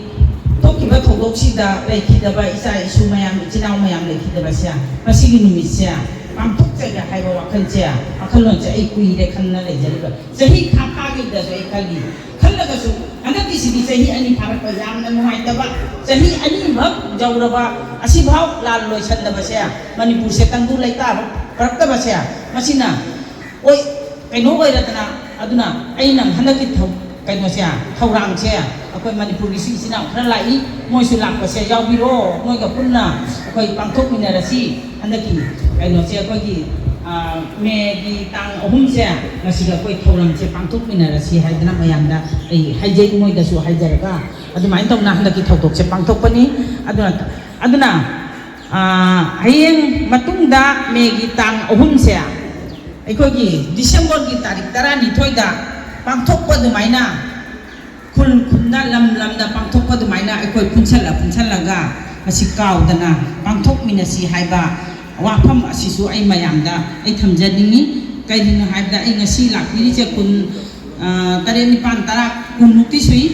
ꯊꯣꯛꯈꯤꯕ ꯊꯧꯗꯣꯛꯁꯤꯗ ꯂꯩꯈꯤꯗꯕ ꯏꯆꯥ ꯏꯁꯨ ꯃꯌꯥꯝ, ꯏꯆꯤꯟ ꯏꯅꯥꯎ ꯃꯌꯥꯝ ꯂꯩꯈꯤꯗꯕꯁꯦ, ꯃꯁꯤꯒꯤ ꯅꯨꯃꯤꯠꯁꯦ ꯄꯥꯡꯊꯣꯛꯆꯒꯦ ꯍꯥꯏꯕ ꯋꯥꯈꯜꯁꯦ, ꯋꯥꯈꯜꯂꯣꯟꯁꯦ ꯑꯩ ꯀꯨꯏꯔꯦ ꯈꯟꯅ ꯂꯩꯖꯔꯤꯕ꯫ ꯆꯍꯤ ꯈꯥ ꯐꯥꯈꯤꯕꯗꯁꯨ ꯑꯩ ꯈꯜꯂꯤ꯫ ꯈꯜꯂꯒꯁꯨ ꯍꯟꯗꯛꯀꯤꯁꯤꯗꯤ ꯆꯍꯤ ꯑꯅꯤ ꯐꯥꯔꯛꯄ, ꯌꯥꯝꯅ ꯅꯨꯡꯉꯥꯏꯇꯕ, ꯆꯍꯤ ꯑꯅꯤꯃꯛ ꯌꯧꯔꯕ ꯑꯁꯤꯐꯥꯎ ꯂꯥꯟ ꯂꯣꯏꯁꯟꯗꯕꯁꯦ, ꯃꯅꯤꯄꯨꯔꯁꯦ ꯇꯪꯗꯨ ꯂꯩꯇꯥꯕ ꯄꯨꯔꯛꯇꯕꯁꯦ, ꯃꯁꯤꯅ ꯑꯣꯏ, ꯀꯩꯅꯣ ꯑꯣꯏꯔꯗꯅ꯫ ꯑꯗꯨꯅ ꯑꯩꯅ ꯍꯟꯗꯛꯀꯤ ꯊꯧ-, ꯀꯩꯅꯣꯁꯦ, ꯊꯧꯔꯥꯡꯁꯦ, ꯑꯩꯈꯣꯏ ꯃꯅꯤꯄꯨꯔꯒꯤꯁꯨ ꯏꯆꯤꯟ ꯏꯅꯥꯎ ꯈꯔ ꯂꯥꯛꯏ, ꯃꯣꯏꯁꯨ ꯂꯥꯛꯄꯁꯦ ꯌꯥꯎꯕꯤꯔꯣ, ꯃꯣꯏꯒ ꯄꯨꯟꯅ ꯑꯩꯈꯣꯏ ꯄꯥꯡꯊꯣꯛꯃꯤꯟꯅꯔꯁꯤ꯫ ꯍꯟꯗꯛꯀꯤ ꯀꯩꯅꯣꯁꯦ ꯑꯩꯈꯣꯏꯒꯤ ꯃꯦꯒꯤ ꯇꯥꯡ ꯑꯍꯨꯝꯁꯦ ꯃꯁꯤꯗ ꯑꯩꯈꯣꯏ ꯊꯧꯔꯝꯁꯦ ꯄꯥꯡꯊꯣꯛꯃꯤꯟꯅꯔꯁꯤ ꯍꯥꯏꯗꯅ ꯃꯌꯥꯝꯗ ꯑꯩ ꯍꯥꯏꯖꯩ, ꯃꯣꯏꯗꯁꯨ ꯍꯥꯏꯖꯔꯒ ꯑꯗꯨꯃꯥꯏꯅ ꯇꯧꯅ ꯍꯟꯗꯛꯀꯤ ꯊꯧꯗꯣꯛꯁꯦ ꯄꯥꯡꯊꯣꯛꯄꯅꯤ꯫ ꯑꯗꯨꯅ ꯑꯗꯨꯅ ꯍꯌꯦꯡ ꯃꯇꯨꯡꯗ ꯃꯦꯒꯤ ꯇꯥꯡ ꯑꯍꯨꯝꯁꯦ ꯑꯩꯈꯣꯏꯒꯤ ꯗꯤꯁꯦꯝꯕꯔꯒꯤ ꯇꯥꯔꯤꯛ ꯇꯔꯥꯅꯤꯊꯣꯏꯗ ꯄꯥꯡꯊꯣꯛꯄ ꯑꯗꯨꯃꯥꯏꯅ ꯈꯨꯜ ꯈꯨꯟꯗ ꯂꯝ ꯂꯝꯗ ꯄꯥꯡꯊꯣꯛꯄ ꯑꯗꯨꯃꯥꯏꯅ ꯑꯩꯈꯣꯏ ꯄꯨꯟꯁꯜꯂ ꯄꯨꯟꯁꯜꯂꯒ ꯃꯁꯤ ꯀꯥꯎꯗꯅ ꯄꯥꯡꯊꯣꯛꯃꯤꯟꯅꯁꯤ ꯍꯥꯏꯕ ꯋꯥꯐꯝ ꯑꯁꯤꯁꯨ ꯑꯩ ꯃꯌꯥꯝꯗ ꯑꯩ ꯊꯝꯖꯅꯤꯡꯉꯤ꯫ ꯀꯩꯒꯤꯅꯣ ꯍꯥꯏꯕꯗ ꯑꯩ ꯉꯁꯤ ꯂꯥꯛꯄꯤꯔꯤꯁꯦ ꯀꯨꯟ, ꯇꯔꯦꯠ, ꯅꯤꯄꯥꯟ, ꯇꯔꯥ, ꯀꯨꯟꯃꯨꯛꯇꯤ ꯁꯨꯏ꯫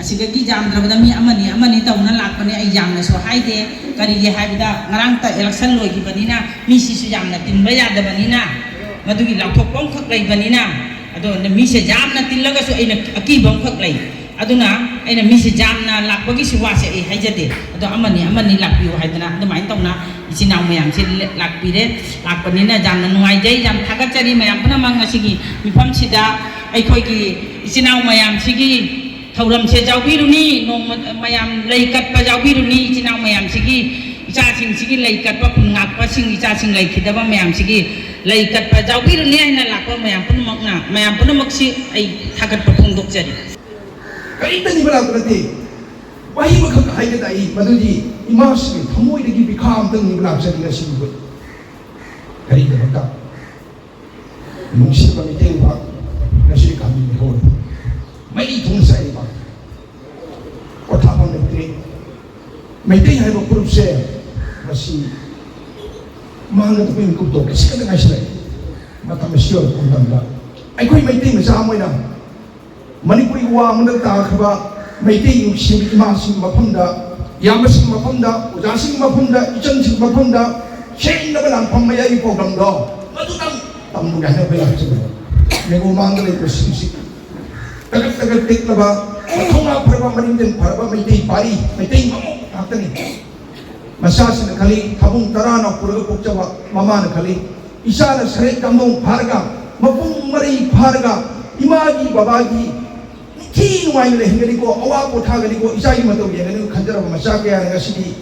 ꯑꯁꯤꯗꯒꯤ ꯌꯥꯝꯗ꯭ꯔꯕꯗ ꯃꯤ ꯑꯃꯅꯤ ꯑꯃꯅꯤ ꯇꯧꯅ ꯂꯥꯛꯄꯅꯦ꯫ ꯑꯩ ꯌꯥꯝꯅꯁꯨ ꯍꯥꯏꯗꯦ꯫ ꯀꯔꯤꯒꯤ ꯍꯥꯏꯕꯗ ꯉꯔꯥꯡꯇ ꯏꯂꯦꯛꯁꯟ ꯂꯣꯏꯈꯤꯕꯅꯤꯅ ꯃꯤꯁꯤꯁꯨ ꯌꯥꯝꯅ ꯇꯤꯟꯕ ꯌꯥꯗꯕꯅꯤꯅ, ꯃꯗꯨꯒꯤ ꯂꯥꯎꯊꯣꯛꯄ ꯑꯃꯈꯛ ꯂꯩꯕꯅꯤꯅ꯫ ꯑꯗꯣ ꯃꯤꯁꯦ ꯌꯥꯝꯅ ꯇꯤꯜꯂꯒꯁꯨ ꯑꯩꯅ ꯑꯀꯤꯕ ꯑꯃꯈꯛ ꯂꯩ꯫ ꯑꯗꯨꯅ ꯑꯩꯅ ꯃꯤꯁꯦ ꯌꯥꯝꯅ ꯂꯥꯛꯄꯒꯤꯁꯨ ꯋꯥꯁꯦ ꯑꯩ ꯍꯥꯏꯖꯗꯦ꯫ ꯑꯗꯣ ꯑꯃꯅꯤ ꯑꯃꯅꯤ ꯂꯥꯛꯄꯤꯌꯨ ꯍꯥꯏꯗꯅ ꯑꯗꯨꯃꯥꯏꯅ ꯇꯧꯅ ꯏꯆꯤꯟ ꯏꯅꯥꯎ ꯃꯌꯥꯝꯁꯦ ꯂꯥꯛꯄꯤꯔꯦ꯫ ꯂꯥꯛꯄꯅꯤꯅ ꯌꯥꯝꯅ ꯅꯨꯡꯉꯥꯏꯖꯩ, ꯌꯥꯝ ꯊꯥꯒꯠꯆꯔꯤ ꯃꯌꯥꯝ ꯄꯨꯝꯅꯃꯛ꯫ ꯉꯁꯤꯒꯤ ꯃꯤꯐꯝꯁꯤꯗ ꯑꯩꯈꯣꯏꯒꯤ ꯏꯆꯤꯟ ꯏꯅꯥꯎ ꯃꯌꯥꯝꯁꯤꯒꯤ ꯊꯧꯔꯝꯁꯦ ꯌꯥꯎꯕꯤꯔꯨꯅꯤ, ꯅꯣꯡꯃ ꯃꯌꯥꯝ ꯂꯩ ꯀꯠꯄ ꯌꯥꯎꯕꯤꯔꯨꯅꯤ, ꯏꯆꯤꯟ ꯏꯅꯥꯎ ꯃꯌꯥꯝꯁꯤꯒꯤ ꯏꯆꯥꯁꯤꯡꯁꯤꯒꯤ ꯂꯩ ꯀꯠꯄ, ꯈꯨꯟ ꯉꯥꯛꯄꯁꯤꯡ, ꯏꯆꯥꯁꯤꯡ ꯂꯩꯈꯤꯗꯕ ꯃꯌꯥꯝꯁꯤꯒꯤ ꯂꯩ ꯀꯠꯄ ꯌꯥꯎꯕꯤꯔꯨꯅꯤ ꯍꯥꯏꯅ ꯂꯥꯛꯄ ꯃꯌꯥꯝ ꯄꯨꯝꯅꯃꯛꯅ, ꯃꯌꯥꯝ ꯄꯨꯝꯅꯃꯛꯁꯤ ꯑꯩ ꯊꯥꯒꯠꯄ ꯐꯣꯡꯗꯣꯛꯆꯔꯤ꯫ ꯀꯔꯤꯝꯇ ꯅꯤꯕ ꯂꯥꯛꯄ ꯅꯠꯇꯦ꯫ ꯋꯥꯍꯩ ꯑꯃꯈꯛ ꯍꯥꯏꯒꯦ ꯇꯥꯏ, ꯃꯗꯨꯗꯤ ꯏꯃꯥꯁꯤꯒꯤ ꯊꯃꯣꯏꯗꯒꯤ ꯕꯤꯈꯥ ꯑꯝꯇꯪ ꯅꯤꯕ ꯂꯥꯛꯆꯅꯤ ꯉꯁꯤꯗꯤ꯫ ꯀꯔꯤꯒꯤꯗꯃꯛꯇ? ꯅꯨꯡꯁꯤꯕ ꯃꯤꯇꯩ ꯂꯩꯕꯥꯛ, ꯉꯁꯤ ꯈꯥꯝꯕꯤ ꯂꯩꯍꯧꯔꯦ꯫ ꯃꯩ ꯊꯣꯡ ꯆꯥꯏꯔꯤꯕ ꯄꯣꯊꯥꯐꯝ ꯂꯩꯇ꯭ꯔꯦ꯫ ꯃꯩꯇꯩ ꯍꯥꯏꯕ ꯐꯨꯔꯨꯞꯁꯦ ꯉꯁꯤ ꯃꯥꯡꯗ ꯇꯨꯞꯄꯤ ꯃꯤꯀꯨꯞ ꯊꯣꯛꯄ ꯁꯤꯈꯛꯇ ꯉꯥꯏꯁꯤꯜꯂꯛꯑꯦ꯫ ꯃꯇꯝ ꯑꯁꯤ ꯌꯧꯔꯛꯄ ꯃꯇꯝꯗ ꯑꯩꯈꯣꯏ ꯃꯩꯇꯩ ꯃꯆꯥ ꯑꯃ ꯑꯣꯏꯅ ꯃꯅꯤꯄꯨꯔꯒꯤ ꯋꯥ ꯑꯃꯗ ꯇꯥꯈ꯭ꯔꯕ ꯃꯩꯇꯩ ꯅꯨꯡꯁꯤꯕ ꯏꯃꯥꯁꯤꯡꯒꯤ ꯃꯐꯝꯗ, ꯏꯌꯥꯝꯕꯁꯤꯡꯒꯤ ꯃꯐꯝꯗ, ꯑꯣꯖꯥꯁꯤꯡꯒꯤ ꯃꯐꯝꯗ, ꯏꯆꯟꯁꯤꯡꯒꯤ ꯃꯐꯝꯗ ꯁꯦꯡꯂꯕ ꯂꯥꯟꯐꯝ ꯃꯌꯥꯏꯒꯤ ꯄꯥꯎꯗꯝꯗꯣ ꯃꯗꯨꯇꯪ ꯇꯝꯂꯨꯒꯦ ꯍꯥꯏꯅ ꯑꯩꯈꯣꯏ ꯂꯥꯛꯆꯕꯅꯤ꯫ ꯃꯦꯒꯣ ꯃꯥꯡꯗ ꯂꯩꯕꯁꯤꯡꯁꯤ ꯇꯒꯠ ꯇꯒꯠ ꯇꯦꯛꯂꯕ, ꯃꯊꯧꯅꯥ ꯐꯔꯕ, ꯃꯔꯤꯡꯖꯦꯜ ꯐꯔꯕ ꯃꯩꯇꯩ ꯄꯥꯔꯤ, ꯃꯩꯇꯩ ꯃꯃꯧ ꯉꯥꯛꯇꯅꯤ꯫ ꯃꯆꯥꯁꯤꯡꯅ ꯈꯜꯂꯤ, ꯊꯥꯕꯨꯡ ꯇꯔꯥꯅ ꯄꯨꯔꯒ ꯄꯣꯛꯆꯕ ꯃꯃꯥꯅ ꯈꯜꯂꯤ, ꯏꯆꯥꯅ ꯁꯔꯦꯠ ꯀꯥꯡꯗꯣꯡ ꯐꯥꯔꯒ, ꯃꯄꯨꯡ ꯃꯔꯩ ꯐꯥꯔꯒ, ꯏꯃꯥꯒꯤ ꯕꯕꯥꯒꯤ ꯅꯤꯡꯊꯤ ꯅꯨꯡꯉꯥꯏꯅ ꯂꯩꯍꯟꯒꯅꯤꯀꯣ, ꯑꯋꯥ ꯄꯣꯊꯥꯒꯅꯤꯀꯣ, ꯏꯆꯥꯒꯤ ꯃꯇꯧ ꯌꯦꯡꯒꯅꯤꯀꯣ ꯈꯟꯖꯔꯕ ꯃꯆꯥ ꯀꯌꯥꯅ ꯉꯁꯤꯗꯤ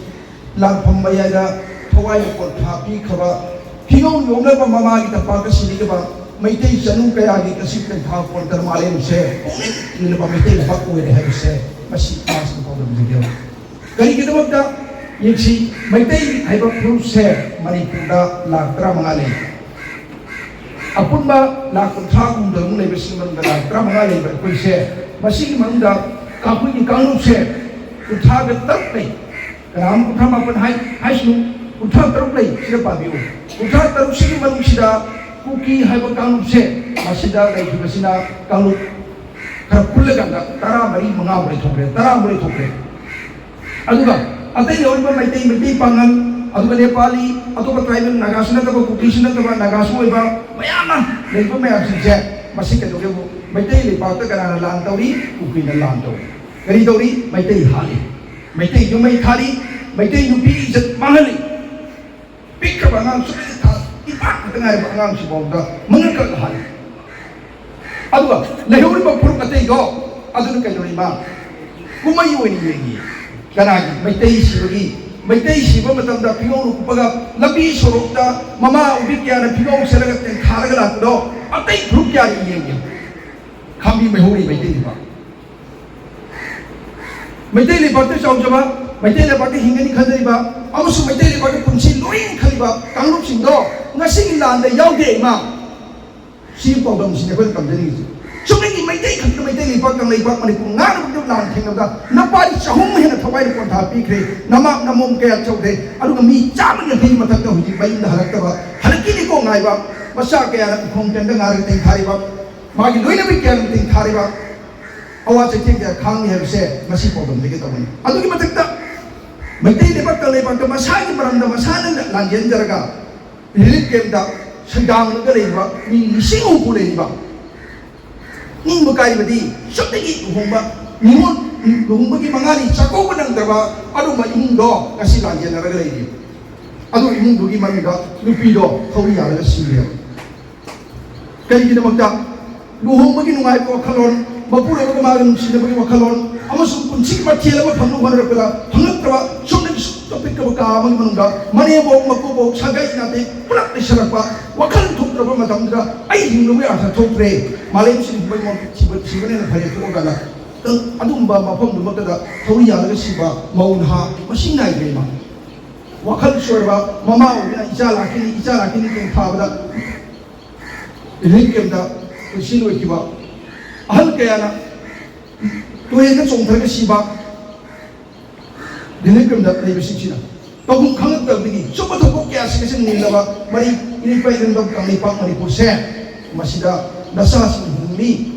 ꯂꯥꯟꯐꯝ ꯃꯌꯥꯏꯗ ꯊꯋꯥꯏ ꯂꯩꯀꯣꯜ ꯊꯥ ꯄꯤꯈ꯭ꯔꯕ ꯐꯤꯉꯧ ꯌꯣꯛꯅꯕ ꯃꯃꯥꯒꯤ ꯇꯝꯄꯥꯛꯇ ꯁꯤꯟꯅꯤꯡꯉꯤꯕ ꯃꯩꯇꯩ ꯆꯅꯨ ꯀꯌꯥꯒꯤ ꯉꯁꯤ ꯇꯦꯟꯊꯥ ꯄꯣꯟꯗꯅ ꯃꯥꯂꯦꯝꯁꯦ ꯄꯨꯛꯅꯤꯡ ꯅꯤꯜꯂꯕ ꯃꯩꯇꯩ ꯂꯩꯕꯥꯛ ꯑꯣꯏꯔꯦ ꯍꯥꯏꯕꯁꯦ ꯃꯁꯤ ꯃꯥꯁꯤꯅ ꯄꯥꯎꯗꯝꯖꯒꯦ꯫ ꯀꯔꯤꯒꯤꯗꯃꯛꯇ ꯌꯦꯡꯁꯤ, ꯃꯩꯇꯩ ꯍꯥꯏꯕ ꯐꯨꯔꯨꯞꯁꯦ ꯃꯅꯤꯄꯨꯔꯗ ꯂꯥꯈ ꯇꯔꯥꯃꯉꯥ ꯂꯩ꯫ ꯑꯄꯨꯟꯕ ꯂꯥꯈ ꯀꯨꯟꯊ꯭ꯔꯥ ꯍꯨꯝꯗꯣꯏꯃꯨꯛ ꯂꯩꯕꯁꯤꯒꯤ ꯃꯅꯨꯡꯗ ꯂꯥꯈ ꯇꯔꯥꯃꯉꯥ ꯂꯩꯕ ꯑꯩꯈꯣꯏꯁꯦ, ꯃꯁꯤꯒꯤ ꯃꯅꯨꯡꯗ ꯑꯩꯈꯣꯏꯒꯤ ꯀꯥꯡꯂꯨꯞꯁꯦ ꯀꯨꯟꯊ꯭ꯔꯥꯒ ꯇꯔꯨꯛ ꯂꯩ꯫ ꯀꯅꯥꯒꯨꯝꯕ ꯀꯨꯟꯊ꯭ꯔꯥ ꯃꯥꯄꯟ ꯍꯥꯏ-, ꯍꯥꯏꯁꯅꯨ, ꯀꯨꯟꯊ꯭ꯔꯥ ꯇꯔꯨꯛ ꯂꯩ, ꯁꯤꯗ ꯄꯥꯕꯤꯌꯨ꯫ ꯀꯨꯟꯊ꯭ꯔꯥ ꯇꯔꯨꯛꯁꯤꯒꯤ ꯃꯅꯨꯡꯁꯤꯗ ꯀꯨꯀꯤ ꯍꯥꯏꯕ ꯀꯥꯡꯂꯨꯞꯁꯦ, ꯃꯁꯤꯗ ꯂꯩꯈꯤꯕꯁꯤꯅ ꯀꯥꯡꯂꯨꯞ ꯈꯔ ꯄꯨꯜꯂꯀꯥꯟꯗ ꯇꯔꯥꯃꯔꯤ ꯃꯉꯥꯕꯨ ꯂꯩꯊꯣꯛꯈ꯭ꯔꯦ, ꯇꯔꯥꯃꯨꯛ ꯂꯩꯊꯣꯛꯈ꯭ꯔꯦ꯫ ꯑꯗꯨꯒ ꯑꯇꯩ ꯂꯩꯍꯧꯔꯤꯕ ꯃꯩꯇꯩ, ꯃꯩꯇꯩ ꯄꯥꯉꯜ, ꯑꯗꯨꯒ ꯅꯦꯄꯥꯂꯤ, ꯑꯇꯣꯞꯄ ꯇ꯭ꯔꯥꯏꯕꯦꯜ, ꯅꯥꯒꯥꯁꯨ ꯅꯠꯇꯕ, ꯀꯨꯀꯤꯁꯨ ꯅꯠꯇꯕ, ꯅꯥꯒꯥꯁꯨ ꯑꯣꯏꯕ ꯃꯌꯥꯝ ꯑꯃ ꯂꯩꯔꯤꯕ ꯃꯌꯥꯝꯁꯤꯡꯁꯦ, ꯃꯁꯤ ꯀꯩꯗꯧꯒꯦꯕꯨ, ꯃꯩꯇꯩ ꯂꯩꯄꯥꯛꯇ ꯀꯅꯥꯅ ꯂꯥꯟ ꯇꯧꯔꯤ? ꯀꯨꯀꯤꯅ ꯂꯥꯟ ꯇꯧꯔꯤ꯫ ꯀꯔꯤ ꯇꯧꯔꯤ? ꯃꯩꯇꯩ ꯍꯥꯠꯂꯤ, ꯃꯩꯇꯩ ꯌꯨꯝ ꯃꯩ ꯊꯥꯔꯤ, ꯃꯩꯇꯩ ꯅꯨꯄꯤ ꯏꯖꯠ ꯃꯥꯡꯍꯜꯂꯤ꯫ ꯄꯤꯛꯈ꯭ꯔꯕ ꯑꯉꯥꯡ ꯆꯍꯤ ꯊꯥ ꯅꯤꯄꯥꯟ ꯈꯛꯇ ꯉꯥꯏꯔꯕ ꯑꯉꯥꯡꯁꯤꯐꯥꯎꯗ ꯃꯉꯛ ꯀꯛ ꯍꯥꯜꯂꯤ꯫ ꯑꯗꯨꯒ ꯂꯩꯍꯧꯔꯤꯕ ꯐꯨꯔꯨꯞ ꯑꯇꯩꯗꯣ, ꯑꯗꯨꯅ ꯀꯩꯗꯧꯔꯤꯕ? ꯀꯨꯝꯍꯩ ꯑꯣꯏꯅ ꯌꯦꯡꯉꯤ꯫ ꯀꯅꯥꯒꯤ? ꯃꯩꯇꯩ ꯁꯤꯕꯒꯤ꯫ ꯃꯩꯇꯩ ꯁꯤꯕ ꯃꯇꯝꯗ ꯐꯤꯉꯧꯅ ꯀꯨꯞꯄꯒ ꯂꯝꯕꯤ ꯁꯣꯔꯣꯛꯇ ꯃꯃꯥ ꯑꯣꯏꯕꯤ ꯀꯌꯥꯅ ꯐꯤꯉꯧ ꯁꯦꯠꯂꯒ ꯇꯦꯟꯊꯥꯔꯒ ꯂꯥꯛꯄꯗꯣ, ꯑꯇꯩ ꯐꯨꯔꯨꯞ ꯀꯌꯥꯅ ꯌꯦꯡꯉꯤ? ꯈꯥꯝꯕꯤ ꯃꯩꯍꯧꯔꯤ ꯃꯩꯇꯩ ꯂꯩꯕꯥꯛ꯫ ꯃꯩꯇꯩ ꯂꯩꯕꯥꯛꯇ ꯆꯥꯎꯖꯕ, ꯃꯩꯇꯩ ꯂꯩꯕꯥꯛꯇ ꯍꯤꯡꯒꯅꯤ ꯈꯟꯖꯔꯤꯕ ꯑꯃꯁꯨꯡ ꯃꯩꯇꯩ ꯂꯩꯕꯥꯛꯀꯤ ꯄꯨꯟꯁꯤ ꯂꯣꯏꯅ ꯈꯜꯂꯤꯕ ꯀꯥꯡꯂꯨꯞꯁꯤꯡꯗꯣ ꯉꯁꯤꯒꯤ ꯂꯥꯟꯗ ꯌꯥꯎꯗꯦ, ꯏꯃꯥ꯫ ꯁꯤꯒꯤ ꯄꯥꯎꯗꯝꯁꯤꯅꯤ ꯑꯩꯈꯣꯏꯅ ꯇꯝꯖꯅꯤꯡꯉꯤꯁꯤ꯫ ꯆꯨꯝꯅꯒꯤ ꯃꯩꯇꯩ ꯈꯛꯇ, ꯃꯩꯇꯩ ꯂꯩꯄꯥꯛ, ꯀꯪꯂꯩꯄꯥꯛ, ꯃꯅꯤꯄꯨꯔ ꯉꯥꯛꯅꯕꯒꯤꯗꯃꯛ ꯂꯥꯟ ꯊꯦꯡꯅꯕꯗ ꯅꯄꯥꯗꯤ ꯆꯍꯨꯝ ꯍꯦꯟꯅ ꯊꯋꯥꯏꯅ ꯄꯣꯟꯊꯥ ꯄꯤꯈ꯭ꯔꯦ, ꯅꯃꯥꯞ ꯅꯃꯣꯝ ꯀꯌꯥ ꯆꯧꯈ꯭ꯔꯦ, ꯑꯗꯨꯒ ꯃꯤ ꯆꯥꯝꯃ ꯌꯥꯡꯈꯩꯒꯤ ꯃꯊꯛꯇ ꯍꯧꯖꯤꯛ ꯃꯌꯨꯝꯗ ꯍꯜꯂꯛꯇꯕ, ꯍꯜꯂꯛꯈꯤꯅꯤꯀꯣ ꯉꯥꯏꯕ, ꯃꯆꯥ ꯀꯌꯥꯅ ꯎꯈꯣꯡ ꯇꯦꯟꯗ ꯉꯥꯔꯒ ꯇꯦꯡꯊꯥꯔꯤꯕ, ꯃꯥꯒꯤ ꯂꯣꯏꯅꯕꯤ ꯀꯌꯥꯅ ꯇꯦꯡꯊꯥꯔꯤꯕ, ꯑꯋꯥ ꯆꯩꯊꯦꯡ ꯀꯌꯥ ꯈꯥꯡꯉꯤ ꯍꯥꯏꯕꯁꯦ ꯉꯁꯤ ꯄꯥꯎꯗꯝꯖꯒꯦ ꯇꯧꯕꯅꯤ꯫ ꯑꯗꯨꯒꯤ ꯃꯊꯛꯇ ꯃꯩꯇꯩ ꯂꯩꯕꯥꯛ ꯀꯪꯂꯩꯄꯥꯛꯇ ꯃꯁꯥꯒꯤ ꯃꯔꯝꯗ ꯃꯁꯥꯅ ꯂꯥꯟꯖꯦꯟꯖꯔꯒ ꯔꯤꯂꯤꯐ ꯀꯦꯝꯞꯇ ꯁꯩꯗꯥꯡꯂꯒ ꯂꯩꯔꯤꯕ ꯃꯤ ꯂꯤꯁꯤꯡ ꯍꯨꯝꯐꯨ ꯂꯩꯔꯤꯕ꯫ ꯅꯤꯡꯕ ꯀꯥꯏꯕꯗꯤ ꯆꯨꯝꯅꯒꯤ ꯂꯨꯍꯣꯡꯕ, ꯅꯤꯉꯣꯜ ꯂꯨꯍꯣꯡꯕꯒꯤ ꯃꯉꯥꯅꯤ ꯆꯥꯛꯀꯧꯕ ꯅꯪꯗ꯭ꯔꯕ ꯑꯗꯨꯝꯕ ꯏꯃꯨꯡꯗꯣ ꯉꯁꯤ ꯂꯥꯟꯖꯦꯟꯅꯔꯒ ꯂꯩꯔꯤ꯫ ꯑꯗꯨ ꯏꯃꯨꯡꯗꯨꯒꯤ ꯃꯅꯨꯡꯗ ꯅꯨꯄꯤꯗꯣ ꯊꯧꯔꯤ ꯌꯥꯜꯂꯒ ꯁꯤꯔꯦꯕ꯫ ꯀꯔꯤꯒꯤꯗꯃꯛꯇ? ꯂꯨꯍꯣꯡꯕꯒꯤ ꯅꯨꯡꯉꯥꯏꯕ ꯋꯥꯈꯜꯂꯣꯟ, ꯃꯄꯨꯔꯣꯏꯕꯒ ꯃꯥꯒ ꯅꯨꯡꯁꯤꯅꯕꯒꯤ ꯋꯥꯈꯜꯂꯣꯟ, ꯑꯃꯁꯨꯡ ꯄꯨꯟꯁꯤꯒꯤ ꯃꯊꯦꯜ ꯑꯃ ꯐꯪꯅꯕ ꯍꯣꯠꯅꯔꯛꯄꯗ ꯐꯪꯂꯛꯇ꯭ꯔꯕ ꯆꯨꯝꯅꯒꯤ ꯑꯄꯤꯛꯄ ꯀꯥ ꯑꯃꯒꯤ ꯃꯅꯨꯡꯗ ꯃꯅꯦꯝꯕꯣꯛ ꯃꯀꯨꯕꯣꯛ ꯁꯥꯒꯩ ꯅꯥꯇꯩ ꯄꯨꯂꯞ ꯂꯩꯁꯜꯂꯛꯄ꯫ ꯋꯥꯈꯜ ꯊꯣꯛꯇ꯭ꯔꯕ ꯃꯇꯝꯗꯨꯗ ꯑꯩ ꯍꯤꯡꯕꯒꯤ ꯑꯥꯔꯊ ꯊꯣꯛꯇ꯭ꯔꯦ, ꯃꯥꯂꯦꯝꯁꯤꯗ ꯍꯤꯡꯕꯒꯤ ꯃꯍꯨꯠ ꯁꯤꯕ, ꯁꯤꯕꯅ ꯍꯦꯟꯅ ꯐꯔꯦ ꯊꯣꯛꯑꯒꯅ꯫ ꯑꯗꯨꯝꯕ ꯃꯐꯝꯗꯨꯃꯛꯇꯗ ꯊꯧꯔꯤ ꯌꯥꯜꯂꯒ ꯁꯤꯕ ꯃꯧ ꯅꯍꯥ ꯃꯁꯤꯡ ꯅꯥꯏꯗ꯭ꯔꯦ ꯏꯃꯥ꯫ ꯋꯥꯈꯜ ꯁꯣꯏꯔꯕ ꯃꯃꯥ ꯑꯣꯏꯕꯅ ꯏꯆꯥ ꯂꯥꯛꯈꯤꯅꯤ, ꯏꯆꯥ ꯂꯥꯛꯈꯤꯅꯤ ꯇꯦꯡꯊꯥꯕꯗ ꯔꯤꯂꯤꯐ ꯀꯦꯝꯞꯇ ꯄꯨꯟꯁꯤ ꯂꯣꯏꯈꯤꯕ꯫ ꯑꯍꯜ ꯀꯌꯥꯅ ꯇꯨꯔꯦꯜꯗ ꯆꯣꯡꯊꯔꯒ ꯁꯤꯕ꯫ ꯔꯤꯂꯤꯐ ꯀꯦꯝꯞꯇ ꯂꯩꯕꯁꯤꯡꯁꯤꯅ ꯇꯧꯐꯝ ꯈꯪꯉꯛꯇꯕꯗꯒꯤ ꯆꯨꯝꯕ ꯊꯕꯛ ꯀꯌꯥꯁꯤꯡ ꯑꯁꯤ ꯅꯤꯜꯂꯕ ꯃꯔꯤ ꯏꯔꯩꯄꯥꯛ ꯏꯔꯝꯗꯝ ꯀꯪꯂꯩꯄꯥꯛ ꯃꯅꯤꯄꯨꯔꯁꯦ, ꯃꯁꯤꯗ ꯅꯆꯥꯁꯤꯡ ꯍꯤꯡꯂꯤ꯫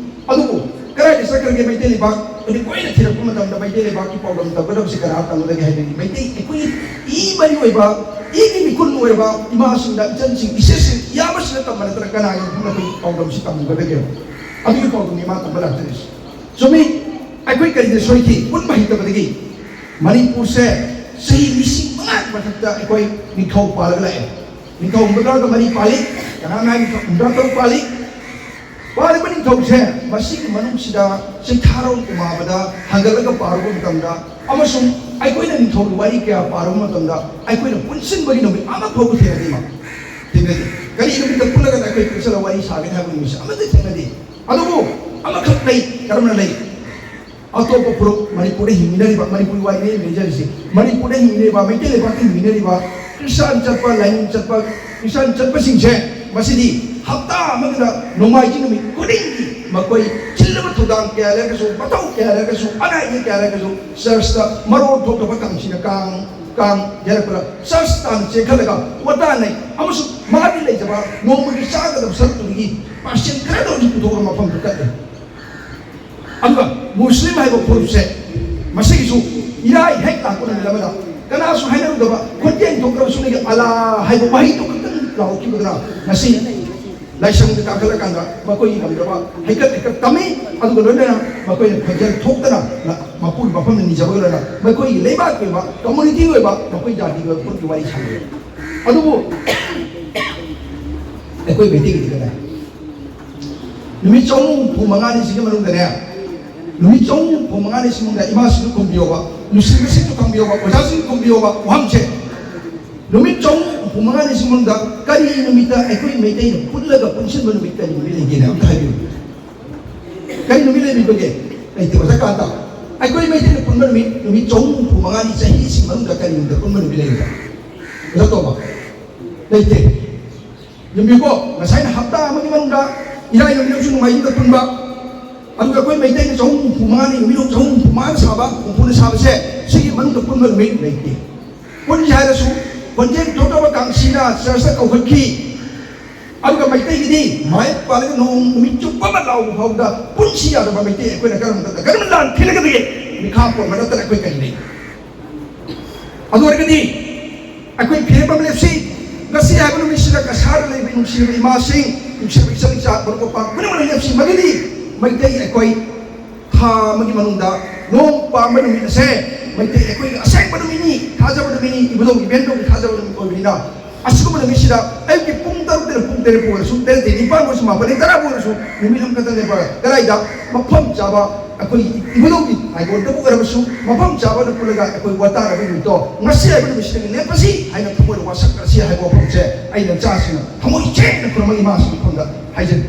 ꯑꯗꯨꯕꯨ ꯀꯗꯥꯏꯗ ꯆꯠꯈ꯭ꯔꯒꯦ ꯃꯩꯇꯩ ꯂꯩꯕꯥꯛ? ꯑꯗꯨ ꯂꯣꯏꯅ ꯊꯤꯔꯛꯄ ꯃꯇꯝꯗ ꯃꯩꯇꯩ ꯂꯩꯕꯥꯛꯀꯤ ꯄꯥꯎꯗꯝ ꯇꯧꯒꯗꯕꯁꯤ ꯀꯅꯥ ꯇꯝꯒꯗꯒꯦ ꯍꯥꯏꯕꯗꯤ ꯃꯩꯇꯩ ꯑꯩꯈꯣꯏꯒꯤ ꯏ ꯃꯔꯤ ꯑꯣꯏꯕ, ꯏꯒꯤ ꯃꯤꯈꯨꯜ ꯑꯣꯏꯔꯕ ꯏꯃꯥꯁꯤꯡꯗ, ꯏꯆꯟꯁꯤꯡ, ꯏꯆꯦꯁꯤꯡ, ꯏꯌꯥꯝꯕꯁꯤꯡꯗ ꯇꯝꯕ ꯅꯠꯇꯅ ꯀꯅꯥꯒꯤ ꯃꯐꯝꯗ ꯑꯩꯈꯣꯏ ꯄꯥꯎꯗꯝꯁꯤ ꯇꯝꯒꯗꯒꯦ? ꯑꯗꯨꯒꯤ ꯄꯥꯎꯗꯝꯅꯤ ꯃꯥ ꯇꯝꯕ ꯂꯥꯛꯆꯔꯤꯁꯤ꯫ ꯆꯨꯝꯃꯤ, ꯑꯩꯈꯣꯏ ꯀꯔꯤꯗ ꯁꯣꯏꯈꯤ? ꯄꯨꯟꯕ ꯍꯩꯇꯕꯗꯒꯤ꯫ ꯃꯅꯤꯄꯨꯔꯁꯦ ꯆꯍꯤ ꯂꯤꯁꯤꯡ ꯃꯉꯥꯒꯤ ꯃꯊꯛꯇ ꯑꯩꯈꯣꯏ ꯅꯤꯡꯊꯧ ꯄꯥꯜꯂꯒ ꯂꯥꯛꯑꯦ꯫ ꯅꯤꯡꯊꯧ ꯍꯨꯝꯐꯨꯇꯔꯥꯒ ꯃꯔꯤ ꯄꯥꯜꯂꯤ, ꯀꯅꯥ ꯍꯥꯏ ꯅꯤꯡꯊꯧ ꯍꯨꯝꯐꯨꯇꯔꯥ ꯇꯔꯨꯛ ꯄꯥꯜꯂꯤ꯫ ꯄꯥꯜꯂꯤꯕ ꯅꯤꯡꯊꯧꯁꯦ ꯃꯁꯤꯒꯤ ꯃꯅꯨꯡꯁꯤꯗ ꯆꯩꯊꯥꯔꯣꯜ ꯎꯃꯥꯕꯗ ꯍꯪꯒꯠꯂꯒ ꯄꯥꯔꯨꯕ ꯃꯇꯝꯗ ꯑꯃꯁꯨꯡ ꯑꯩꯈꯣꯏꯅ ꯅꯤꯡꯊꯧꯒꯤ ꯋꯥꯔꯤ ꯀꯌꯥ ꯄꯥꯔꯨꯕ ꯃꯇꯝꯗ ꯑꯩꯈꯣꯏꯅ ꯄꯨꯟꯁꯤꯟꯕꯒꯤ ꯅꯨꯃꯤꯠ ꯑꯃ ꯐꯥꯎꯕ ꯊꯦꯡꯅꯗꯦ ꯃꯥ꯫ ꯊꯦꯡꯅꯗꯦ꯫ ꯀꯔꯤ ꯅꯨꯃꯤꯠꯇ ꯄꯨꯜꯂꯒ ꯑꯩꯈꯣꯏ ꯄꯨꯟꯁꯤꯜꯂꯒ ꯋꯥꯔꯤ ꯁꯥꯒꯅꯤ ꯍꯥꯏꯕ ꯅꯨꯃꯤꯠꯁꯦ ꯑꯃꯠꯇ ꯊꯦꯡꯅꯗꯦ꯫ ꯑꯗꯨꯕꯨ ꯑꯃꯈꯛ ꯂꯩ꯫ ꯀꯔꯝꯅ ꯂꯩ? ꯑꯇꯣꯞꯄ ꯐꯨꯔꯨꯞ, ꯃꯅꯤꯄꯨꯔꯗ ꯍꯤꯡꯃꯤꯟꯅꯔꯤꯕ, ꯃꯅꯤꯄꯨꯔꯤ ꯋꯥꯔꯤꯅꯤ ꯑꯩꯅ ꯂꯩꯖꯔꯤꯁꯤ, ꯃꯅꯤꯄꯨꯔꯗ ꯍꯤꯡꯃꯤꯟꯅꯔꯤꯕ, ꯃꯩꯇꯩ ꯂꯩꯕꯥꯛꯇ ꯍꯤꯡꯃꯤꯟꯅꯔꯤꯕ ꯈ꯭ꯔꯤꯁꯇꯥꯟ ꯆꯠꯄ, ꯂꯥꯏꯅꯤꯡ ꯆꯠꯄ, ꯈ꯭ꯔꯤꯁꯇꯥꯟ ꯆꯠꯄꯁꯤꯡꯁꯦ ꯃꯁꯤꯗꯤ ꯍꯞꯇꯥ ꯑꯃꯗ ꯅꯣꯡꯃꯥꯏꯖꯤꯡ ꯅꯨꯃꯤꯠ ꯈꯨꯗꯤꯡꯒꯤ ꯃꯈꯣꯏ ꯆꯤꯜꯂꯕ ꯊꯧꯗꯥꯡ ꯀꯌꯥ ꯂꯩꯔꯒꯁꯨ, ꯃꯊꯧ ꯀꯌꯥ ꯂꯩꯔꯒꯁꯨ, ꯑꯅꯥ ꯑꯌꯦꯛ ꯀꯌꯥ ꯂꯩꯔꯒꯁꯨ, ꯆꯔꯆꯇ ꯃꯔꯣꯜ ꯊꯣꯛꯇꯕ ꯀꯥꯡꯁꯤꯅ ꯀꯥꯡ, ꯀꯥꯡ ꯌꯥꯔꯛꯄꯗ ꯆꯔꯆ ꯇꯥꯟꯅ ꯆꯦꯟꯈꯠꯂꯒ ꯋꯥ ꯇꯥꯅꯩ꯫ ꯑꯃꯁꯨꯡ ꯃꯥꯒꯤ ꯂꯩꯖꯕ ꯅꯣꯡꯃꯒꯤ ꯆꯥꯒꯗꯕ ꯁꯔꯨꯛꯇꯨꯗꯒꯤ ꯄꯥꯔꯁꯦꯟ ꯈꯔꯗ ꯑꯣꯏꯔꯁꯨ ꯄꯨꯊꯣꯛꯑꯒ ꯃꯐꯝꯗꯨ ꯀꯠꯂꯤ꯫ ꯑꯗꯨꯒ ꯃꯨꯁꯂꯤꯝ ꯍꯥꯏꯕ ꯐꯨꯔꯨꯞꯁꯦ, ꯃꯁꯤꯒꯤꯁꯨ ꯏꯔꯥꯏ ꯍꯦꯛ ꯂꯥꯛꯄ ꯅꯨꯃꯤꯠ ꯑꯃꯗ ꯀꯅꯥꯁꯨ ꯍꯥꯏꯅꯔꯨꯗꯕ, ꯈꯣꯟꯖꯦꯜ ꯊꯣꯛꯇ꯭ꯔꯕꯁꯨ ꯂꯩꯒ ꯑꯂꯥ ꯍꯥꯏꯕ ꯋꯥꯍꯩꯗꯨ ꯈꯛꯇꯪ ꯂꯥꯎꯔꯛꯈꯤꯕꯗꯨꯅ ꯉꯁꯤ ꯂꯥꯏꯁꯪꯗ ꯀꯥꯈꯠꯂꯀꯥꯟꯗ ꯃꯈꯣꯏꯒꯤ ꯉꯝꯗꯕ ꯍꯩꯀꯠ ꯍꯩꯀꯠ ꯇꯝꯃꯤ꯫ ꯑꯗꯨꯒ ꯂꯣꯏꯅꯅ ꯃꯈꯣꯏꯅ ꯈꯣꯟꯖꯦꯜ ꯊꯣꯛꯇꯅ ꯃꯄꯨꯒꯤ ꯃꯐꯝꯗ ꯅꯤꯖꯕꯒ ꯂꯣꯏꯅꯅ ꯃꯈꯣꯏꯒꯤ ꯂꯩꯕꯥꯛꯀꯤ ꯑꯣꯏꯕ, ꯀꯝꯃꯨꯅꯤꯇꯤꯒꯤ ꯑꯣꯏꯕ, ꯃꯈꯣꯏ ꯖꯥꯇꯤꯒꯤ ꯑꯣꯏꯕ ꯄꯣꯠꯀꯤ ꯋꯥꯔꯤ ꯁꯥꯟꯅꯩ꯫ ꯑꯗꯨꯕꯨ ꯑꯩꯈꯣꯏ ꯃꯩꯇꯩꯒꯤꯗꯤ ꯀꯗꯥꯏ? ꯅꯨꯃꯤꯠ ꯆꯍꯨꯝ ꯍꯨꯝꯐꯨ ꯃꯉꯥꯅꯤꯁꯤꯒꯤ ꯃꯅꯨꯡꯗꯅꯦ, ꯅꯨꯃꯤꯠ ꯆꯍꯨꯝ ꯍꯨꯝꯐꯨ ꯃꯉꯥꯅꯤꯁꯤ ꯃꯅꯨꯡꯗ ꯏꯃꯥꯁꯤꯕꯨ ꯈꯨꯝꯕꯤꯌꯣꯕ꯫ ꯂꯨꯆꯤꯡꯕꯁꯤꯡꯁꯨ ꯈꯪꯕꯤꯌꯣꯕ, ꯑꯣꯖꯥꯁꯤꯡ ꯈꯪꯕꯤꯌꯣꯕ, ꯋꯥꯍꯪꯁꯦ ꯅꯨꯃꯤꯠ ꯆꯍꯨꯝ ꯍꯨꯝꯐꯨ ꯃꯉꯥꯅꯤꯁꯤ ꯃꯅꯨꯡꯗ ꯀꯔꯤ ꯅꯨꯃꯤꯠꯇ ꯑꯩꯈꯣꯏ ꯃꯩꯇꯩꯅ ꯄꯨꯜꯂꯒ ꯄꯨꯟꯁꯤꯟꯕ ꯅꯨꯃꯤꯠ ꯀꯔꯤ ꯅꯨꯃꯤꯠ ꯂꯩꯒꯦꯅ ꯑꯝꯇ ꯍꯥꯏꯕꯤꯌꯨ꯫ ꯀꯔꯤ ꯅꯨꯃꯤꯠ ꯂꯩꯕꯤꯕꯒꯦ? ꯂꯩꯇꯦ꯫ ꯑꯣꯖꯥ ꯀꯥꯟꯇ, ꯑꯩꯈꯣꯏ ꯃꯩꯇꯩꯅ ꯄꯨꯟꯕ ꯅꯨꯃꯤꯠ, ꯅꯨꯃꯤꯠ ꯆꯍꯨꯝ ꯍꯨꯝꯐꯨ ꯃꯉꯥꯅꯤ ꯆꯍꯤꯁꯤ ꯃꯅꯨꯡꯗ ꯀꯔꯤ ꯅꯨꯃꯤꯠꯇ ꯄꯨꯟꯕ ꯅꯨꯃꯤꯠ ꯂꯩꯒꯦ? ꯑꯣꯖꯥ ꯇꯣꯝꯕ, ꯂꯩꯇꯦ꯫ ꯌꯦꯡꯕꯤꯌꯨꯀꯣ, ꯉꯁꯥꯏꯅ ꯍꯞꯇꯥ ꯑꯃꯒꯤ ꯃꯅꯨꯡꯗ ꯏꯔꯥꯏ ꯅꯨꯃꯤꯠ ꯑꯃꯁꯨꯡ ꯅꯣꯡꯃꯥꯏꯖꯤꯡꯗ ꯄꯨꯟꯕ, ꯑꯗꯨꯒ ꯑꯩꯈꯣꯏ ꯃꯩꯇꯩꯅ ꯆꯍꯨꯝ ꯍꯨꯝꯐꯨ ꯃꯉꯥꯅꯤ, ꯅꯨꯃꯤꯠ ꯆꯍꯨꯝ ꯍꯨꯝꯐꯨ ꯃꯉꯥꯅ ꯁꯥꯕ, ꯍꯨꯝꯐꯨꯅ ꯁꯥꯕꯁꯦ, ꯁꯤꯒꯤ ꯃꯅꯨꯡꯗ ꯄꯨꯟꯕ ꯅꯨꯃꯤꯠ ꯂꯩꯇꯦ꯫ ꯄꯨꯟꯁꯤ ꯍꯥꯏꯔꯁꯨ ꯈꯣꯟꯖꯦꯜ ꯊꯣꯛꯇꯕ ꯀꯥꯡꯁꯤꯅ ꯆꯔꯆꯇ ꯀꯧꯈꯠꯈꯤ꯫ ꯑꯗꯨꯒ ꯃꯩꯇꯩꯒꯤꯗꯤ ꯃꯥꯏꯛ ꯄꯥꯜꯂꯒ ꯅꯣꯡ ꯅꯨꯃꯤꯠ ꯆꯨꯞꯄ ꯑꯃ ꯂꯥꯎꯕ ꯐꯥꯎꯕꯗ ꯄꯨꯟꯁꯤ ꯌꯥꯗꯕ ꯃꯩꯇꯩ ꯑꯩꯈꯣꯏꯅ ꯀꯔꯝꯕ ꯃꯇꯝꯗ ꯀꯔꯝꯕ ꯂꯥꯟ ꯊꯦꯡꯅꯒꯗꯒꯦ? ꯃꯤꯈꯥ ꯄꯣꯟꯕ ꯅꯠꯇꯅ ꯑꯩꯈꯣꯏ ꯀꯔꯤ ꯂꯩ? ꯑꯗꯨ ꯑꯣꯏꯔꯒꯗꯤ ꯑꯩꯈꯣꯏ ꯐꯤꯔꯦꯞ ꯑꯃ ꯂꯦꯞꯁꯤ꯫ ꯉꯁꯤ ꯍꯥꯏꯕ ꯅꯨꯃꯤꯠꯁꯤꯗ ꯀꯁꯥꯔꯗ ꯂꯩꯕ ꯅꯨꯡꯁꯤꯔꯕ ꯏꯃꯥꯁꯤꯡ, ꯅꯨꯡꯁꯤꯔꯕ ꯏꯆꯜ ꯏꯆꯥ, ꯃꯔꯨꯞ ꯃꯄꯥꯡ ꯄꯨꯝꯅꯃꯛꯅ ꯂꯦꯞꯁꯤ꯫ ꯃꯗꯨꯗꯤ ꯃꯩꯇꯩ ꯑꯩꯈꯣꯏ ꯊꯥ ꯑꯃꯒꯤ ꯃꯅꯨꯡꯗ ꯅꯣꯡ ꯄꯥꯟꯕ ꯅꯨꯃꯤꯠ ꯑꯁꯦ ꯃꯩꯇꯩ ꯑꯩꯈꯣꯏꯒꯤ ꯑꯁꯦꯡꯕ ꯅꯨꯃꯤꯠꯅꯤ, ꯊꯥꯖꯕ ꯅꯨꯃꯤꯠꯅꯤ, ꯏꯕꯨꯙꯧ ꯏꯕꯦꯟꯗꯧꯒꯤ ꯊꯥꯖꯕ ꯅꯨꯃꯤꯠ ꯑꯣꯏꯕꯅꯤꯅ, ꯑꯁꯤꯒꯨꯝꯕ ꯅꯨꯃꯤꯠꯁꯤꯗ ꯑꯌꯨꯛꯀꯤ ꯄꯨꯡ ꯇꯔꯨꯛꯇꯩꯅ ꯄꯨꯡ ꯇꯔꯦꯠ ꯐꯥꯎ ꯑꯣꯏꯔꯁꯨ, ꯇꯔꯦꯠꯇꯩ ꯅꯤꯄꯥꯟ ꯑꯣꯏꯔꯁꯨ, ꯃꯥꯄꯟꯗꯩ ꯇꯔꯥ ꯐꯥꯎ ꯑꯣꯏꯔꯁꯨ, ꯅꯨꯃꯤꯠ ꯑꯃꯈꯛꯇ ꯂꯦꯞꯄꯒ ꯀꯗꯥꯏꯗ ꯃꯐꯝ ꯆꯥꯕ ꯑꯩꯈꯣꯏ ꯏꯕꯨꯙꯧꯒꯤ ꯂꯥꯏꯒꯣꯟꯗꯕꯨ ꯑꯣꯏꯔꯕꯁꯨ ꯃꯐꯝ ꯆꯥꯕꯗ ꯄꯨꯜꯂꯒ ꯑꯩꯈꯣꯏ ꯋꯥ ꯇꯥꯅꯕ ꯅꯨꯃꯤꯠꯇꯣ ꯉꯁꯤ ꯍꯥꯏꯕ ꯅꯨꯃꯤꯠꯁꯤꯗꯒꯤ ꯂꯦꯞꯄꯁꯤ ꯍꯥꯏꯅ ꯊꯃꯣꯏꯗ ꯋꯥꯁꯛꯅꯔꯁꯤ ꯍꯥꯏꯕ ꯋꯥꯐꯝꯁꯦ ꯑꯩꯅ ꯏꯆꯥꯁꯤꯡꯅ ꯊꯃꯣꯏ ꯁꯦꯡꯅ ꯈꯨꯔꯨꯝꯕ ꯏꯃꯥꯁꯤꯡꯒꯤ ꯃꯐꯝꯗ ꯍꯥꯏꯖꯔꯤ꯫